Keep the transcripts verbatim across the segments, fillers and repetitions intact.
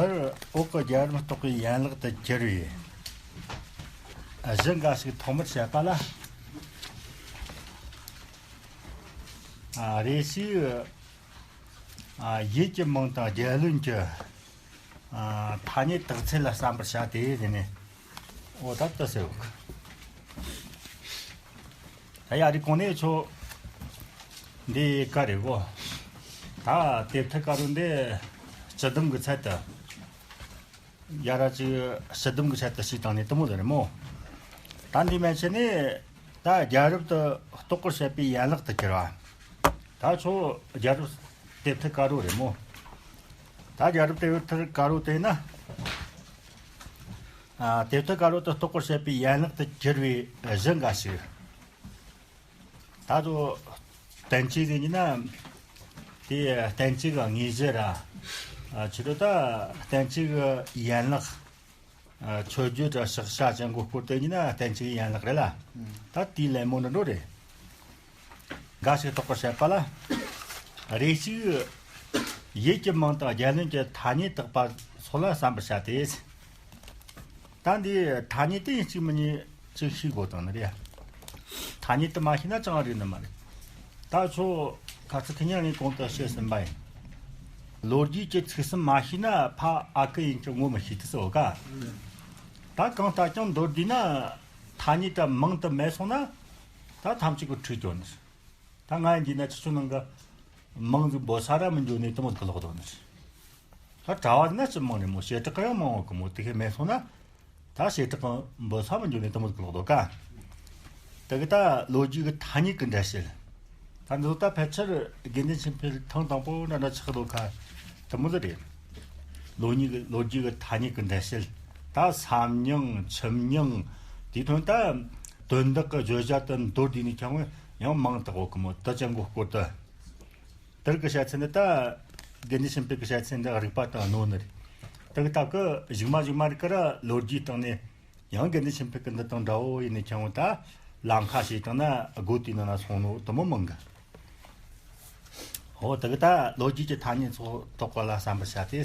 པར་འོག་གི་རྒྱལ་རབས་རྟོགས་པའི་ཡན་ལག་ཏུ་གྱུར་པའི་གཞི་འགའ་ཞིག་ཐོག་མར་བཤད་པ་ལ། ཨ། རེ་ཞིག་ཨ། ཡུལ་གྱི་མིང་དང་རྒྱལ་བློན་གྱི་ཨ། ཐ་སྙད་དག་ཚད་ལ་བསམ་པར་བྱ་སྟེ་དེ་ནས། འོ་ད་ལྟ་ཟེར་བ། ད་ཡ་རི་གོང་ནས་ཆོ་འདི་ག་རེ་གོ། ད་དེབ་ཐེར་དཀར་པོ་འདི་སྤྱི་བསྡོམས་ཀྱི་ཚད་དུ། ཡ་ར་ཅིག་སྤྱི་བསྡོམས་ཀྱི་ཆེད་དུ་ཞིག་བཏང་ནས་དུ་མོ་ཟེར་རེད་མོ། ད་འདི་མན་ཆད་ནས་ད་རྒྱལ་རབས་དུ་རྟོགས་པར་བྱེད་པའི་ཡན་ལག་ཏུ་གྱུར་པ། ད་ཆོ་རྒྱལ་རབས་དེབ་ཐེར་དཀར་པོ་རེད་མོ། ད་རྒྱལ་རབས་དེབ་ཐེར་དཀར་པོ་དེ་ན། ཨ། དེབ་ཐེར་དཀར་པོ་དུ་རྟོགས་པར་བྱེད་པའི་ཡན་ལག་ཏུ་གྱུར་པའི་གཞི་འགའ་ཞིག་ད་དུ་བསྟན་བཅོས་ཟེར་གྱི་ན། དེ་བསྟན་བཅོས་ཀྱི་དངོས་གཞི་ར། ཨ། ཕྱི་དྲོ་ད་བསྟན་བཅོས་ཀྱི་ཡན་ལག་ཨ། མཆོད་བརྗོད་དང་ཕྱག་བྱ་ཅན་གོ་སྐོར་དེ་ཉིད་ན་བསྟན་བཅོས་ཀྱི་ཡན་ལག་རེད་ལ། ད་དེའི་ལད་མོ་འདི་འགྲོ་རེད། འགའ་ཞིག་རྟོགས་པར་བྱེད་པ་ལ། རེ་ཞིག་ཡུལ་གྱི་མིང་དང་རྒྱལ་བློན་གྱི་ཐ་སྙད་བཏགས་པ་སོགས་ལ་བསམ་པར་བྱ་སྟེ། ད་འདི་ཐ་སྙད་དེ་གཅིག་མིན་གཉིས་གཅིག་ཤེས་དགོས་དང་ནི་རེད། ཐ་སྙད་དེ་མ་ཤེས་ན་ཅང་རིག་ནི་མ་རེད། ད་ཚོ་ཁ་ཚིག་ཁི་ཉག་ངས་གོང་དུ་བཤད་ཟིན་པ་ཡིན། ལོ་རྒྱུས་ཀྱི་ཚིག་གསུམ་མ་ཤེས་ན་ཕ་ཨ་ཁུ་ཡིན་གྱི་ངོ་མི་ཤེས་དུ་ཟེར་བ་ག་ད་གང་ལྟར་ཀྱང་མདོར་བསྡུས་ན་ཐ་སྙད་དེ་མིང་དུ་མེད་སོང་ན་ད་ཐམས་ཅད་ཀྱི་འཁྲུལ་གྱོ་ནི། ད་ང་ཡིན་གྱི་ན་ཆུ་ཆུ་ནང་གི་མིང་ཟིག་འབོད་ས་ར་མི་འགྱོ་ནས་དུ་མོ་གི་ལོག་དོ་ནི། ད་གྲྭ་བ་ན་ཅི་མང་རེད་མོ། བྱེ་བྲག་གི་ཡང་མང་བ་གི་མོ། དེ་ཁའི་མེད་སོང་ན་ད་བྱེ་བྲག་གི་འབོད་ས་མི་འགྱོ་ནས་དུ་མོ་གི་ལོག་དོ་ག་དེ་གི་ད་ལོ་རྒྱུས་ཀྱི་ཐ་སྙད་ཀྱི་འགྲེལ་བཤད། ད་འདི་ད་ཕལ་ཆེར་དགེ་འདུན་ཆོས་འཕེལ་ཐེངས་དང་པོ་འདྲ་འདྲ་ཆགས་ལོ་ཁ་དུ་མོ་ཟིག་རེད། ལོ་རྒྱུས་ཀྱི་ལོ་རྒྱུས་ཀྱི་ཐ་སྙད་ཀྱི་འགྲེལ་བཤད། ད་ས་མྱིང་ཁྱིམ་མྱིང་དེའི་དོན་ད་དོན་དག་གི་བརྗོད་བྱ་དུ་མདོར་བསྡུས་ནས་ཀྱང་ཡང་མང་དག་གོ་གི་མོ། དུ་ཅན་གོ་སྐོར་དུ། དེར་གི་བཤད་ཚུལ་འདི་ད་དགེ་འདུན་ཆོས་འཕེལ་གི་བཤད་ཚུལ་འདི་རིགས་པ་དང་རྣོ་ནི་རེད། དེ་གི་སྟབས་གི་གཞུག་མ་གཞུག་མ་རིགས་ཀ་ར་ལོ་རྒྱུས་སྟེང་ནས་ཡང་དགེ་འདུན་ཆོས་འཕེལ་གི་འདི་དང་འདྲ་བོ་ཡིན་ནི་ཁྱེད་འོང་ད་ལམ་ཁ་ཞིག་བཏང་ན་སྒོ་དེའི་ནང་ན་སོང་ནོ་དུ་མོ་མང་གི། འོ་དེ་གི་ད་ལོ་རྒྱུས་ཀྱི་ཐ་སྙད་ཚོ་རྟོགས་པ་ལ་བསམ་པར་བྱ་སྟེ།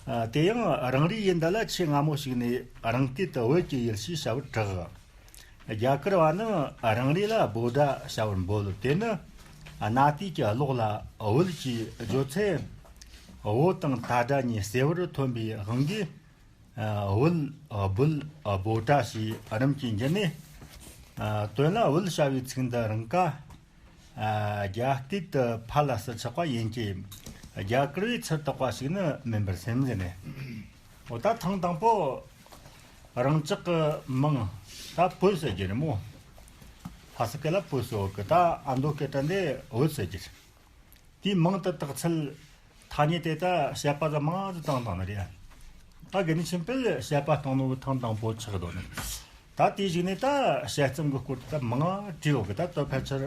ཨ། དེ་ཡང་རང་རེའི་ཡུལ་འདི་ལ་ཆེས་སྔ་མོ་ཞིག་ནས་རང་སྐད་དུ་བོད་ཀྱི་ཡུལ་ཞེས་བྱ་བར་གྲགས། རྒྱ་གར་བ་ནི་རང་རེ་ལ་བྷོ་ཌ་བྱ་བར་འབོད། དེ་ནི་གནའ་དུས་ཀྱི་གློག་ལ་བོད་ཅེས་བརྗོད་ཚེ། བོད་དང་ད་སྒྲ་གཉིས་གསལ་བར་ཐོན་པའི་དབང་གིས། བོད། བོད། བྷོ་ཌ་ཞེས་རིམ་གྱིས་འགྱུར་ནས། དོན་ལ་བོད་བྱ་བའི་ཚིག་འདི་རང་ཀ་རྒྱ་སྐད་དུ་ཕ་ལ་ཟུར་ཆག་པ་ཡིན་གྱི། རྒྱ་གར་བས་ཚུར་བཏགས་པ་ཞིག་ནི་མིན་པར་སེམས་ཟེར་ནས། འོ་ད་ཐེངས་དང་པོ་རང་ཅག་གི་མིང་ད་བོད་ཟེར་རྒྱུ་རེད་མོ། ཧ་སི་ཀེ་ལ་བོད་ཟེར་བ་གི་ད་ཨ་མདོ་སྐད་གྲགས་འདི་བོད་ཟེར་རྒྱུ་རེད། དེའི་མིང་དུ་བཏགས་ཚུལ་ཐ་སྙད་དེ་ད་བཤད་པ་ཟ་མང་དུ་བཏང་བཏང་ནི་རེད། ད་དགེ་འདུན་ཆོས་འཕེལ་བཤད་པ་བཏང་ནོ་གི་ཐེངས་དང་པོ་ཆགས་འདུག་ནི། ད་དེའི་གཞུག་ནས་ད་དཔྱད་རྩོམ་གྱི་སྐོར་དུ་ད་མང་བྲིས་ཡོད་གི། ད་དོ་ཕལ་ཆེར་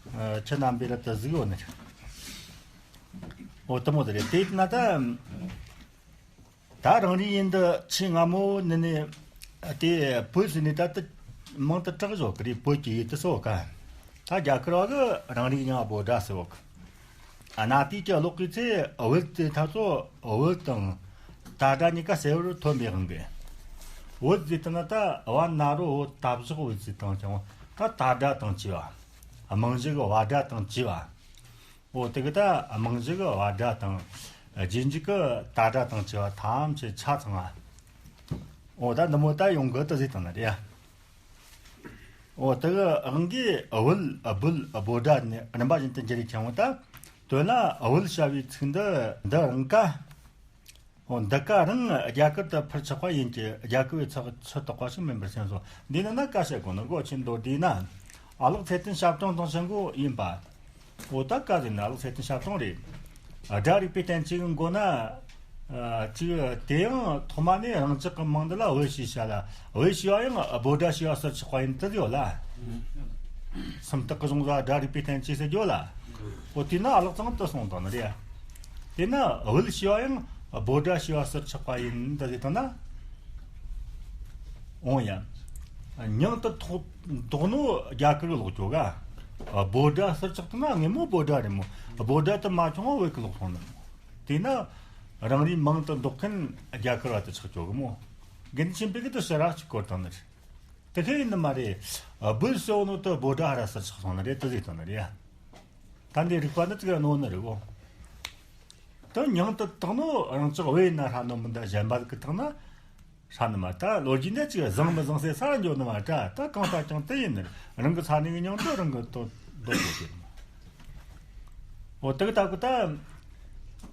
ཁྱེད་རྣམ་པས་ལ་དུ་གཟིགས་ཡོད་ནི་རེད། འོ་དུ་མོ་དེ་རེད། དེ་ན་ད་ད་རང་རེའི་ཡུལ་འདི་ཆེས་སྔ་མོ་ནི་ནི་དེ་བོད་ཟེར་ནས་ད་ལྟ་མིང་དུ་གྲགས་ཡོད་གི་རེད། བོད་ཀྱི་ཡུལ་དུ་སོ་ག་ད་རྒྱ་གར་བ་གི་རང་རེའི་མིང་བོད་སྒྲ་ཟེར་བ་གི། གནའ་དུས་ཀྱི་གློག་གི་ཚེ་བོད་དེ་ད་ཚོ་བོད་དང་ད་སྒྲ་གཉིས་ཀ་གསལ་བོར་ཐོན་པའི་དབང་གིས། བོད་ཟེར་དུས་ན་ད་བ་ན་རོ་བོད་ད་བཞག་བོད་ཟེར་དང་ཀྱང་ད་ད་སྒྲ་དང་བཅས་པ། རྨང་གཞི་གི་བ་སྒྲ་དང་བཅས་པ། འོ་དེ་གི་ད་རྨང་གཞི་གི་བ་སྒྲ་དང་། རྗེས་འཇུག་གི་ད་སྒྲ་དང་བཅས་པ་ཐམས་ཅད་ཆ་ཚང་བ། འོ་ད་འདི་མོ་ད་ཡོང་གི་དུ་ཟེར་དང་ན་རེད་ཡ། འོ་དེ་གི་དབང་གིས་བོད་བོད་བོད་སྒྲ་ནི་རིམ་པ་བཞིན་དུ་འགྱུར་རེ་ཁྱེར་འོང་ད། དོན་ལ་བོད་བྱ་བའི་ཚིག་འདི་འདི་རང་ཀ་འོ་འདི་ཀ་རང་རྒྱ་གར་དུ་ཕར་ཆགས་པ་ཡིན་གྱི། རྒྱ་གར་བས་ཚགས་ཚུར་བཏགས་པ་ཞིག་མིན་པར་སེམས་སོ། འདི་ནི་ན་ཀ་བཤད་དགོས་ནི་གོ་ཆེན་མདོར་བསྡུས་ན། ཨ་ལགས་ཚེ་བརྟན་ཞབས་དྲུང་དང་ཆེན་པོ་ཡིན་པ། འོ་ད་ཀ་ཟེར་ན་ཨ་ལགས་ཚེ་བརྟན་ཞབས་དྲུང་རེད། སྒྲ་རིག་པའི་བསྟན་བཅོས་ཀྱི་མགོ་ན། ཨ་ཅིག་དེ་ཡང་ཐོག་མ་ནས་རང་ཅག་གི་མིང་འདི་ལ་བོད་ཞེས་བྱ་ལ། བོད་ཞེས་པ་ཡང་བྷོ་ཌ་ཞེས་པ་ཟུར་ཆག་པ་ཡིན་དུ་ཡོད་ལ། སུམ་རྟགས་ཀྱི་གཞུང་ཟ་སྒྲ་རིག་པའི་བསྟན་བཅོས་ཟེར་རྒྱུ་ལ། འོ་དེས་ན་ཨ་ལགས་ཚང་དུ་སོང་དང་ནི་རེད། དེས་ན་བོད་ཞེས་པ་ཡང་བྷོ་ཌ་ཞེས་པ་ཟུར་ཆག་པ་ཡིན་དུ་ཟེར་དང་ན། འོང་ཡ། མྱིང་དུ་ཐོགས་དོགས་ནོ་རྒྱ་གར་གི་ལོག་ཅོ་ག་བྷོ་ཌ་ཟུར་ཆག་དུ་ན་དངོས་མོ་བྷོ་ཌ་རེད་མོ། བྷོ་ཌ་དུ་མ་བྱུང་བ་བོད་གི་ལོག་སོང་ནི་མོ། དེས་ན། རང་རེའི་མིང་དུ་འདོགས་མཁན་རྒྱ་གར་བ་དེ་ཆགས་ཆོག་གི་མོ། དགེ་འདུན་ཆོས་འཕེལ་གི་དུ་ཕྱི་ར་གཅིག་བསྐོར་བཏང་ནི་རེད། དེ་ཁས་ཡིན་ནི་མ་རེད། བོད་ཟེར་བ་ནོ་དུ་བྷོ་ཌ་ཧ་ར་སར་ཆགས་སོང་ནི་རེད། དུ་ཟིག་བཏང་ནི་རེད་ཡ། ད་འདི་རིག་པ་ནི་ཙིག་ར་ནོ་ནི་རེད་གོ། དུ་མྱིང་དུ་བཏགས་ནོ་རང་ཅག་བོད་ཡིན་ན་ཧྲ་ནོ་མི་འདའ་གཞན་པ་གི་བཏགས་ན་ཧྲ་ནི་མ། ད་ལོ་རྒྱུས་འདི་ཅིག་བཟང་མི་བཟང་ཟེར་ས་འཇོག་ནི་མ་འདྲ། ད་གང་ལྟར་ཀྱང་དུ་ཡིན་ནི་རང་གི་ས་ནས་གི་མྱིང་དུ་རང་གི་དོ་དོ་དོ་དེ་ནི་མ། འོ་དུ་གི་ད་གི་ད་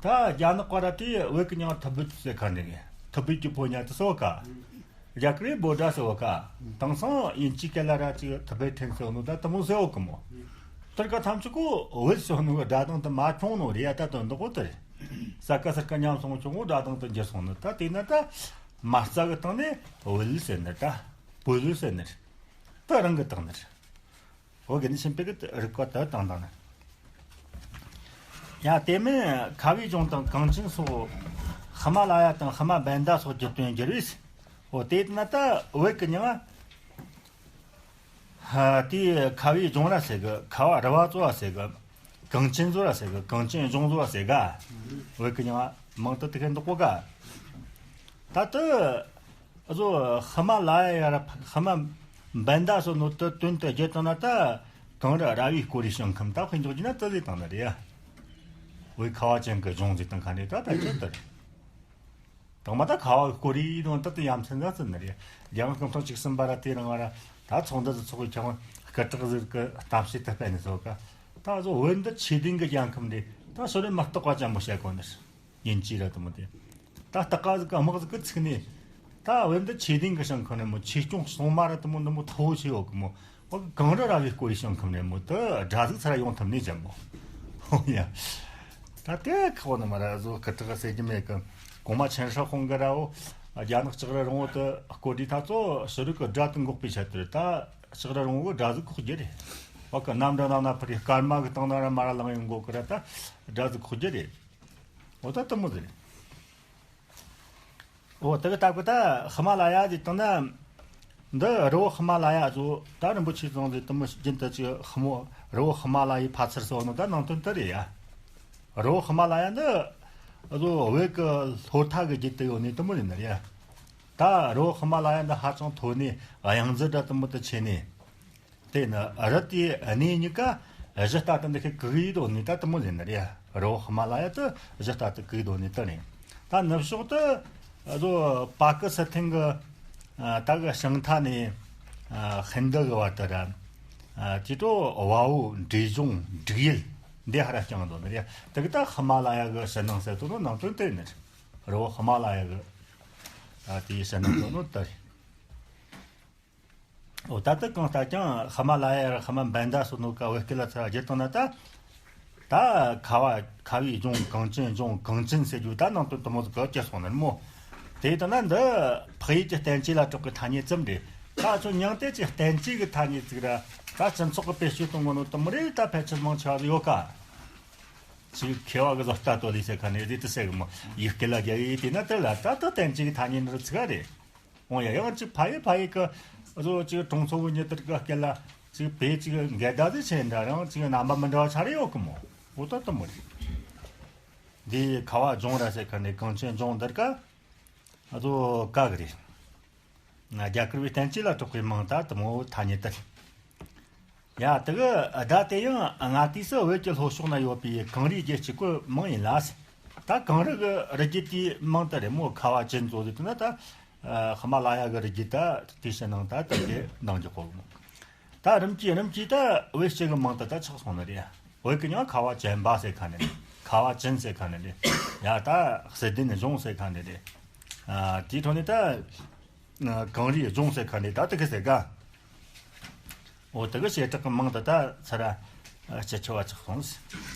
ད་རྒྱ་ནག་པ་ར་དེ་བོད་གི་མྱིང་ཐི་བེད་ཟེར་ཁ་ནས་གི་ཐི་བེད་ཀྱི་ཕོ་ཉ་དུ་སོ་ག་རྒྱ་གར་བོད་སྒྲ་ཟེར་བ་ཀ། དེང་སང་དབྱིན་ཇིའི་སྐད་ལ་ར་ཅིག་ཐི་བེ་ཐན་ཟེར་བ་ནོ་ད་དེ་མོ་ཟེར་བ་ཀི་མོ། དེར་ཀ་ཐམས་ཅད་ཀོ་བོད་ཟེར་བ་ནོ་གི་སྒྲ་གདངས་དུ་མ་བྱུང་ནོ་རེད་ཡ། ད་དོན་དག་པོ་དེ་རེད། ས་ཀ་སར་ཀ་མཉམ་སོང་བྱུང་བོ་སྒྲ་གདངས་དུ་འགྱུར་སོང་ནི། ད་དེ་ན་ད་མ་རྩ་གི་སྟེང་ནས་བོད་ཟེར་ནི་ད་བོད་ཟེར་ནི་ད་རང་གི་སྟེང་ནས་རེད། འོ་དགེ་འདུན་ཆོས་འཕེལ་གི་རིག་པ་དུ་བཏང་བཏང་ནི། ཡང་དེ་མིན་ཁ་བའི་ལྗོངས་དང་གངས་ཅན་སོགས། ཧི་མ་ལ་ཡ་དང་ཧི་མ་བན་ད་སོགས་བརྒྱུད་དོན་འགྱུར་བས། འོ་དེ་ན་ད་བོད་ཀྱི་མྱིང་ང་དེ་ཁ་བའི་ལྗོངས་ར་ཟེར་གི། ཁ་བ་རི་བ་ཙོ་བ་ཟེར་གི། གངས་ཅན་ཙོ་ར་ཟེར་གི། གངས་ཅན་ལྗོངས་ཙོ་བ་ཟེར་ག། བོད་ཀྱི་མྱིང་ང་མང་དུ་དེ་ཁ་འདུག་གོ་ག། ད་དུ་ཨ་ཟོ་ཧི་མ་ལ་ཡ་ཡ་ར་ཧི་མ་བན་ད་སོགས་ནོ་དུ་དོན་དུ་བརྒྱུད་བཏང་ན་ད་གངས་རི་ར་བའི་སྐོར་རི་ཞིང་ཁམས་ད་དཔེ་འཇོག་རྒྱུ་ན་དུ་ལས་བཏང་ནི་རེད་ཡ། བོད་ཁ་བ་ཅན་གི་ལྗོངས་ཟེར་བཏང་ཁ་ནས་ད་ད་ཆོད་དུ་རེད། དང་མ་ད་ཁ་བ་སྐོར་རི་ནང་ད་དུ་ཡ་མཚན་ཟ་ཙི་ནི་རེད། རྒྱལ་བ་སྐུ་ཕྲེང་བཅུ་གསུམ་པ་ར་དེ་རིང་བ་ར་ད་ཚོགས་འདུ་ཟིག་ཚོགས་གི་ཁྱོད་སྐུ་དྲག་ཟིག་གི་གཏམ་བཤད་དུ་སྤེལ་ནི་ཟོ་ག། ད་ཟོ་བོད་འདི་ཆོས་ལྡན་གི་ཞིང་ཁམས་རེད། ད་སོ་རེ་མ་གཏོགས་པ་ཅན་པོ་བཤད་གོ་ནི་རེད། ཡིན་གཅིག་ར་དུ་མོ་དེ། ད་སྟག་ཀ་ཟིག་གི་དམག་ཟིག་གི་ཚིག་ནས། ད་བོད་འདི་ཆོས་ལྡན་གི་ཞིང་ཁམས་ནས་མོ་ཆོས་སྐྱོང་སྲུང་མ་ར་དུ་མོ་འདི་མོ་ཐོ་བོ་ཆེ་ཡོད་གི་མོ། འོ་གངས་རི་ར་བའི་སྐོར་རི་ཞིང་ཁམས་ནས་མོ་དུ་དགྲ་ཟིག་ཚུར་ཡོང་ཐུབ་ནས་ཅན་མོ། ཧོ་ཡ། ད་དེ་ཁག་པོ་ནི་མ་ར་ཟོ་སྐུ་དྲག་ཟེར་གྱི་མེད་གི། གོང་མ་ཆེན་ཧྲི་ཧོང་གི་ར་འོ། རྒྱ་ནག་ལྕགས་རི་རིང་བོ་དུ་སྐོར་རི་ད་ཚོ་ཕྱི་རོལ་གི་དགྲ་དུ་འགོག་པའི་ཆེད་དུ་རེད། ད་ལྕགས་རི་རིང་བོ་གི་དགྲ་ཟིག་ཁོག་རྒྱུ་རེད། འོ་གི་གནམ་གྲུ་ནང་ན་ཕུར་རི་སྐར་མ་གི་སྟེང་ན་ར་མ་ར་ལངས་ཡོང་གོ་གི་ར་ད་དགྲ་ཟིག་ཁོག་རྒྱུ་རེད། འོ་ད་དུ་མོ་ཟེར། འོ་དེ་གི་ལྟ་བུ་ད་ཧི་མ་ལ་ཡ་ཟེར་བཏང་ན། འདི་རི་བོ་ཧི་མ་ལ་ཡ་ཟོ་ད་རིན་པོ་ཆེ་ཚང་ཟེར་དུ་མོ་རྒྱུན་དུ་ཅིག་ཧི་མོ་རི་བོ་ཧི་མ་ལ་ཡའི་ཕ་ཚུལ་ཟེར་བ་ནོ་ད་ནང་དོན་དེ་རེད་ཡ། རི་བོ་ཧི་མ་ལ་ཡ་འདི་ཟོ་བོད་ཀྱི་ལྷོ་མཐའ་གི་རྒྱུད་དུ་ཡོད་ནི་དུ་མོ་ཡིན་ནི་རེད་ཡ། ད་རི་བོ་ཧི་མ་ལ་ཡ་འདི་ཧ་ཅང་མཐོ་ནི་གཡང་རྫུ་འདྲ་དུ་མོ་དུ་ཆེ་ནི། དེ་ནི་རི་དེའི་གནས་གཉིས་ཀ་གཞི་རྟ་དང་འདི་ཁའི་གུག་ཡིག་དོ་ནི་ད་དུ་མོ་ལེན་ནི་རེད། རི་བོ་ཧི་མ་ལ་ཡ་དུ་གཞི་རྟ་དུ་གུག་དོ་ནི་དུ་རེད། ད་ནུབ་ཕྱོགས་དུ་རོ་པ་ཀི་སི་ཐན་གི་ད་གི་ཞིང་མཐའ་ནས་ཧིན་དུ་གི་བར་དུ་ར་དེ་དོ་བ་འོ་འབྲས་ལྗོངས་འབྲུག་ཡུལ་འདི་ཧ་ར་བསྐྱངས་དོ་ནི་རེད། དེ་གི་ད་ཧི་མ་ལ་ཡ་གི་ཕྱི་ནང་ཟེར་དོ་ནོ་ནང་དོན་དེ་ནི་རི་བོ་ཧི་མ་ལ་ཡ་གི་དེའི་ཕྱི་ནང་དོ་ནོ་དུ་རེད། འོ་ད་ལྟ་གང་ལྟར་ཀྱང་ཧི་མ་ལ་ཡ་ར་ཧི་མ་བན་ད་སོགས་ནོ་ཀ་བོད་སྐད་ལ་ཚུར་བསྒྱུར་བཏང་ན་ད། ད་ཁ་བ་ཁ་བའི་ལྗོངས། གངས་ཅན་ལྗོངས། གངས་ཅན་ཟེར་རྒྱུ་ད་ནང་དོན་དུ་མོ་ཟིག་གི་སྐྱེ་སོང་ནི་མོ། དེ་ལྟ་ན་འདི་འཕགས་ཡུལ་གྱི་བསྟན་བཅོས་ལ་གྲགས་པའི་ཐ་སྙད་ཙམ་རེད། ད་ཚོ་མྱང་དེ་ཅི་བསྟན་བཅོས་ཀྱི་ཐ་སྙད་ཅིག་ར་ད་སྤྱི་ཚོགས་ཀྱི་བེད་སྤྱོད་གཏོང་གོ་ནོ་དུ་མོ་རེད། ད་ཕལ་ཆེར་མང་ཆེ་བ་ཟིག་ཡོད་ཀ། ཅིག་མཁས་པ་གི་བཟོ་ལྟ་དོ་ལི་ཟེར་ཁ་ནས་རེད་དུ་ཟེར་གི་མོ། ཡིག་སྐད་ལ་རྒྱ་ཡིག་དེ་ན་དེ་ལ་ད་ལྟ་བསྟན་བཅོས་ཀྱི་ཐ་སྙད་ནི་རུ་ཚིག་ག་རེད། འོང་ཡ་ཡང་ཅིག་ཕ་ཡི་ཕ་ཡི་གི་བཟོ་ཅིག་གྲོང་ཚོ་བོ་ཉི་ལྟར་གི་སྐད་ལ་ཅིག་བེད་ཅིག་འགལ་ཟླ་ཟིག་ཆེ་འདྲ་རང་ཅིག་རྣམ་པ་མི་འདྲ་བ་ཆ་རེ་ཡོད་གི་མོ། འོ་ད་དུ་མོ་རེད། འདི་ཁ་བ་ལྗོངས་ར་ཟེར་ཁ་ནས་གངས་ཅན་ལྗོངས་འདིར་ཀ་བཟོ་ཀ་གི་རེད། རྒྱ་གར་བའི་བསྟན་བཅོས་ལ་གྲགས་པའི་མིང་ད་དུ་མོ་ཐ་སྙད་དེ་རེད། ཡ་དེ་གི་ཟླ་དེ་ཡང་སྔ་དུས་སུ་བོད་ཀྱི་ལྷོ་ཕྱོགས་ན་ཡོད་པའི་གངས་རིའི་རྒྱུད་གཅིག་པུ་མིང་ཡིན་ལ། ད་གངས་རི་གི་རི་རྒྱུད་དེའི་མིང་དེ་རེད་མོ། ཁ་བ་ཅན་ཙོ་ཟེར་དུས་ན་ད་ཧི་མ་ལ་ཡ་གི་རི་རྒྱུད་ད་དེའི་ཕྱི་ནང་ད་དེ་གི་འདང་རྒྱག་གོ་མོ། ད་རིམ་གྱིས་རིམ་གྱིས་ད་བོད་སྤྱི་གི་མིང་དེ་ད་ཆགས་སོང་ནི་རེད། བོད་ཀྱི་མིང་ཁ་བ་ཅན་པ་ཟེར་ཁ་ནས་རེད། ཁ་བ་ཅན་ཟེར་ཁ་ནས་རེད། ཡ་ད་བསིལ་ལྡན་ལྗོངས་ཟེར་ཁ་ནས་རེད། དེའི་ཐོག་ནས་ད་གངས་རིའི་ལྗོངས་ཟེར་ཁ་ནས་ད་དེ་གི་ཟེར་ག། འོ་དེ་གི་བྱེ་བྲག་གི་མིང་དེ་ད་ཚུར་སྤྱི་ཆོ་བ་ཆགས་སོང་།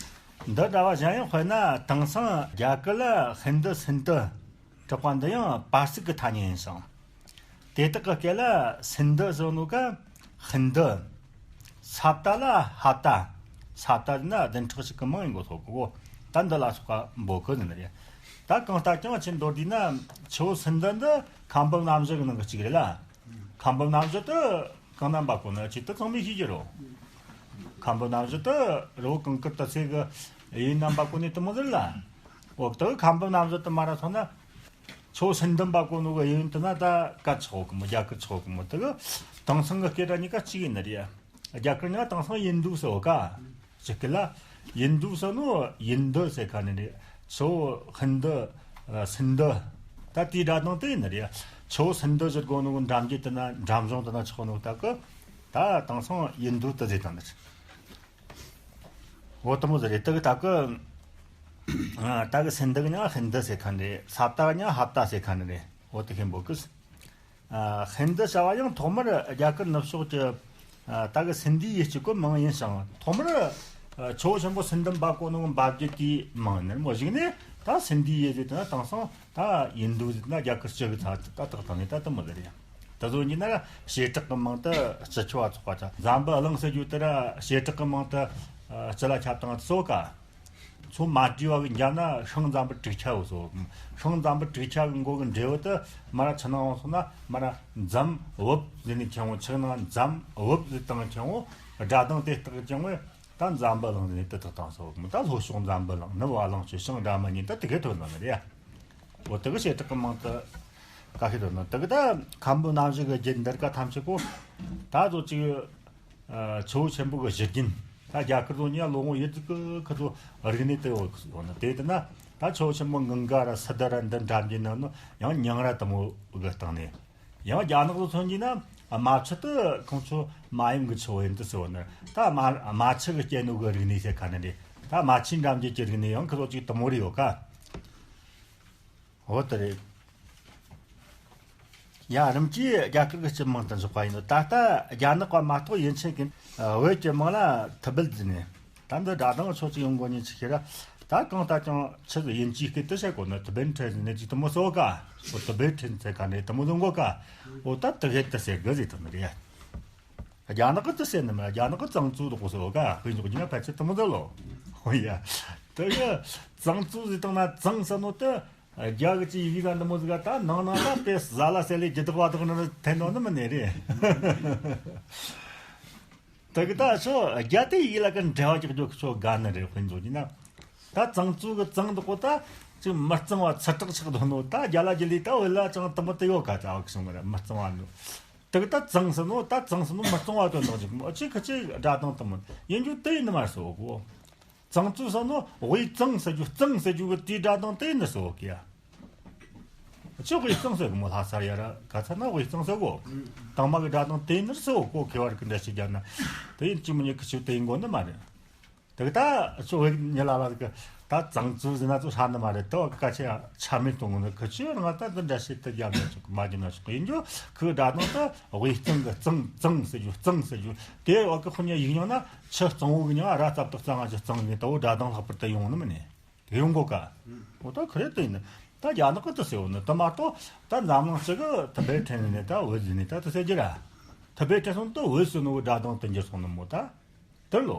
འདི་འདྲ་བ་གཞན་ཡང་དཔེར་ན་དེང་སང་རྒྱ་གར་ལ་ཧིན་དུ་སིན་དུ་གྲགས་པ་འདི་ཡང་པར་སིག་གི་ཐ་སྙད་ཡིན་ཞིང་། དེ་དག་གི་སྐད་ལ་སིན་དུ་ཟེར་ནོ་ཀ་ཧིན་དུ། ས་བཏགས་ལ་ཧ་བཏགས། ས་བཏགས་ན་བདུན་ཕྲག་གཅིག་གི་མིང་ཡིན་དགོས་ཐོག་གོ། ད་འདི་ལ་སོགས་པ་འབོད་གི་ཟེར་ནི་རེད། ད་གང་ལྟར་ཀྱང་ཆེས་མདོར་བསྡུས་ན་ཆུ་བོ་སིན་དུ་འདི་ཁམས་བུ་གནམ་བཞི་གི་ནང་གི་གཅིག་རེད་ལ། ཁམས་བུ་གནམ་བཞི་དེ་གང་ན་འབབ་གོ་ནི་ཆེད་དུ་ཚང་མས་ཤེས་ཀྱི་རེད། ཁམས་བུ་གནམ་བཞི་དེ་རི་བོ་གངས་དཀར་དུ་ཚེ་གི་ཡིན་ན་འབབ་གོ་ནི་དུ་མོ་ཟེར་ལ། འོ་དེ་གི་ཁམ་བུ་ནམ་ཟོ་དུ་མ་ར་སོང་ན། ཆོ་སུན་འདི་འབའ་གོ་ནོ་གི་ཡིན་དུ་ན་ད་ག་ཆོག་གི་མོ་རྒྱ་གར་ཆོག་གི་མོ་དེ་གི་དེང་སང་གི་སྐད་སྒྲ་གཉིས་ཀ་གཅིག་ཡིན་ནི་རེད། རྒྱ་གར་ཉ་དེང་སང་ཡིན་འདུག་ཟེར་བ་ཀ་ཅིག་གི་ལ་ཡིན་འདུག་ཟེར་ནོ་ཡིན་འདི་ཟེར་ཁ་ནི་རེད། ཆོ་ཧིན་འདི་སུན་འདི་ད་དེའི་སྒྲ་གདངས་དེ་ཡིན་ནི་རེད། ཆོ་སུན་འདི་ཟེར་གོ་ནོ་གི་འགྲམ་རྒྱུད་དུ་ན་འགྲམ་གཞུང་དུ་ན་ཆོག་ནོ་ད་གི་ད་དེང་སང་ཡིན་འདུག་དུ་ཟེར་དང་ནི་རེད། འོ་དེ་མོ་ཟེར་རེད། དེ་གི་ད་གི་ཨ་ད་གི་སིན་དི་གི་ཉ་ཧིན་དི་ཟེར་ཁ་ནི་རེད། ས་བཏགས་གི་ཉ་ཧ་བཏགས་ཟེར་ཁ་ནི་རེད། འོ་དེ་ཤེས་འབོ་གི། ཨ་ཧིན་དི་བྱ་བ་ཡང་ཐོག་མར་རྒྱ་གར་ནུབ་ཕྱོགས་ཀྱི་ཨ་ད་གི་སིན་དི་ཡུལ་གཅིག་གི་མིང་ཡིན་ཞིང་། ཐོག་མར་ཨ་ཆུ་བོ་ཆེན་པོ་སིན་དི་འབབ་གོ་ནོ་འབབ་རྒྱུད་དེའི་མིང་ནི་མོ་ཞིག་ནས་ད་སིན་དི་ཡུལ་ཟེར་དེ་ན་དེང་སང་ད་ཡིན་འདུག་ཟེར་ན་རྒྱ་གར་སྤྱི་གི་ཚ་ད་དག་དང་ནི་ད་དེ་མོ་ཟེར་ཡ། ད་གཟོད་ཡིན་ན་ར་བྱེ་བྲག་གི་མིང་དུ་སྤྱི་ཁྱབ་བ་ཚོགས་པ་ཅང་འཛམ་བུ་གླིང་ཟེར་རྒྱུ་དེ་ར་བྱེ་བྲག་གི་མིང་དུ་ཨ་སྤྱི་ལ་ཁྱབ་བཏང་ཚོ་ཀ། མཚོ་མ་བྲིས་པ་གི་འཇམ་ན་ཤིང་འཛམ་བུ་དྲུག་ཆ་བོ་སོ། ཤིང་འཛམ་བུ་དྲུག་ཆ་གི་མགོ་གི་འབྲས་བུ་དུ་མ་ར་ཆུ་ནང་བ་སོང་ན་མ་ར་འཛམ་བུབ་ཟེར་ནས་ཁྱེར་འོང་། ཆུ་ནང་འཛམ་བུབ་ཟེར་བཏང་ཁྱེར་འོང་། སྒྲ་གདངས་དེ་རྟགས་ཀྱང་བས་ད་འཛམ་བུ་གླིང་ཟེར་ནས་དུ་དག་བཏང་སོ། ད་ལྷོ་ཕྱོགས་འཛམ་བུ་གླིང་ནུབ་བ་གླིང་ཆུ་ཤིང་སྒྲ་མི་སྙན་ད་དེ་གས་ཐོན་ནི་རེད་ཡ། འོ་དེ་གི་བྱེ་བྲག་གི་མིང་དུ་ཀ་ཤི་ཐོན་ནི་དེ་གི་ད་ཁམ་བུ་ནམ་ཞིག་གི་རྒྱུད་འདིར་ཀ་ཐམས་ཅད་པོ་ད་ཚོ་ཅིག་ཨ་ཆུ་བོ་ཆེན་པོ་གི་བཞུར་རྒྱུན། ད་རྒྱ་གར་ཚོ་ཉ་ལོ་ངོ་ཡི་ཙི་ཀི་ཁི་ཚོ་རིག་གནས་དེ་ཡོད་ནི་དེ་ལྟ་ན། ད་ཆུ་བོ་ཆེན་པོ་གངྒཱ་ར་སི་དྷ་ར་འདི་འགྲམ་གྱི་ནང་ནི་ཡང་ཉང་ར་དེ་མོ་གི་སྟེང་ནས། ཡང་རྒྱ་ནག་ཚོ་མཚོན་གྱི་ན་རྨ་ཆུ་དེ་ཁོང་ཚོ་མ་ཡུམ་གི་ཆུ་བོ་ཡིན་དུ་ཟེར་བ་ནི། ད་རྨ་རྨ་ཆུ་གི་སྐྱེ་ནོ་གི་རིག་གནས་ཟེར་ཁ་ནི་རེད། ད་རྨ་ཆུའི་འགྲམ་གྱི་གི་རིག་གནས་ཡང་ཁི་ཚོ་ཅིག་དེ་མོ་རེ་ཡོད་ཀ། འོ་དེ་རེད། ཡ་རིམ་གྱིས་རྒྱ་གར་གྱི་སྤྱི་མིང་དུ་འཇོག་པ་ཡིན་ནོ། ད་ལྟ་རྒྱ་ནག་པ་མ་གཏོགས་ཡིན་ཆེན་གྱི་བོད་ཀྱི་མིང་ལ་ཐི་བེད་ཟེར་ནས། ད་འདི་སྒྲ་གདངས་ཆོ་ཅིག་ཡོང་དགོས་ཉིན་ཆི་ཁེ་ར། ད་གང་ལྟར་ཀྱང་ཆི་ཟིག་ཡིན་གྱིས་སྐད་དུ་བཤད་དགོས་ན་ཐི་བེད་ཁྲེན་ཟེར་ནས་ཅིག་དེ་མོ་ཟེར་བ་ཀ། འོ་ཐི་བེད་ཁྲེན་ཟེར་ག་ནས་དེ་མོ་ཟེར་དགོས་ཀ། འོ་ད་དེ་གས་དེ་ཟེར་གི་ཟེར་དོན་རེད་ཡ། རྒྱ་ནག་གི་དེ་ཟེར་ནི་མ་རྒྱ་ནག་གི་ཙང་ཙུའུ་དེ་གོ་ཟེར་བ་ཀ། དཔེ་འཇོག་རྒྱུ་ན་ཕལ་ཆེར་དེ་མོ་ཟེར་ལོ། འོ་ཡ། དེ་གི་ཙང་ཙུའུ་ཟེར་བཏང་ན་ཙང་ཟེར་ནོ་དེ། རྒྱ་གི་ཅི་ཡི་གེ་ཟ་འདི་མོ་ཟིག་ག་ད་ནང་ནང་ད་དེ་ཟ་ལ་ཟེར་ལས་ཇི་ལྟག་བ་དག་ནི་འཐེན་ནོ་ནི་མི་ནས་རེད། དེ་གི་ད་ཆོ་རྒྱ་དེ་ཡི་གེ་ལ་གི་འབྲེལ་བ་རྒྱག་རྒྱུ་ཆོ་དགའ་ནི་རེད། དཔེ་འཇོག་གྱིན་ན་ད་ཙང་ཙུའུ་གི་ཙང་འདི་གོ་ད་ཅིག་མི་གཙང་བ་ཚུལ་དྲག་ཆགས་འདུག་ནོ། ད་རྒྱ་ལ་རྒྱ་ལི་ད་བོད་ལ་ཅང་དེ་མོ་དེ་ཡོད་ག་ད་བ་གི་སོང་མི་རེད། མི་གཙང་བ་ནོ་དེ་གི་ད་ཙང་ཟེར་ནོ་ད་ཙང་ཟེར་ནོ་མི་གཙང་བ་དོན་དག་ཅིག་མོ་ཅི་གི་ཅི་སྒྲ་གདངས་དེ་མོ་ཡིན་རྒྱུ་དེ་ཡིན་ནི་མ་རེད་ཟེར་གོ། ཙང་ཙུའུ་ཟེར་ནོ་དབུས་གཙང་ཟེར་རྒྱུ་གཙང་ཟེར་རྒྱུ་གི་དེའི་སྒྲ་གདངས་དེ་ནི་ཟེར་བ་ཀི་ཡ། ཅི་དབུས་གཙང་ཟེར་གི་མོ་ལྷ་སར་ཡ་ར་ག་ཚ་ན་དབུས་གཙང་ཟེར་གོ། དང་མ་གི་སྒྲ་གདངས་དེ་ནི་ཟེར་བ་གོ། ཁེ་བར་གི་འདྲ་ཞིག་རྒྱབ་ན་དེ་ཡིན་གཅིག་མིན་གཉིས་ཀི་ཆུ་དེ་ཡིན་དགོས་ནི་མ་རེད། དེ་གི་ད་ཅི་བོད་ཉི་ལ་ལ་གི་ད་ཙང་ཙུའུ་ཟེར་ན་ཙུ་ཧྲ་ནི་མ་རེད། དེ་བ་གི་སྐད་ཆ་ཡ་ཆ་མེད་གཏོང་གི་ནི་ཁི་ཆུ་རང་ད་དེ་འདྲ་ཞིག་དེ་རྒྱབ་ན་ཆོག་གི་མ་རྒྱབ་ན་ཆོག་གི་ཡིན་རྒྱུ་ཁི་སྒྲ་གདངས་དེ་དབུས་གཙང་གི་གཙང་གཙང་ཟེར་རྒྱུ་གཙང་ཟེར་རྒྱུ་དེ་བ་གི་ཁོ་ཉ་ཡིག་རྙིང་ན། ཆུ་གཙང་བོ་གི་མྱིང་ར་སྟབས་བདེ་གཙང་ང་ཅི་གཙང་ནས་ད་བོ་སྒྲ་གདངས་ལྷག་པར་དུ་ཡོང་ནི་མིན་ནས་དེ་ཡོང་གོ་ཀ། འོ་ད་ཁི་རེད་དེ་ཡིན་ད་རྒྱ་ནག་གི་དེ་ཟེར་བོ་ནི་དེ་མ་གཏོགས་ད་འཛམ་གླིང་སྤྱི་གི་ཐི་བེད་ཁྲེན་ནས་ད་བོད་ཟེར་ནས་ད་དེ་ཟེར་རྒྱུ་ར། ཐི་བེད་ཁྲེན་སོང་དུ་བོད་ཟེར་ནོ་བོ་སྒྲ་གདངས་དེ་འགྱུར་སོང་ནི་མོ་ད་དེར་ལོ།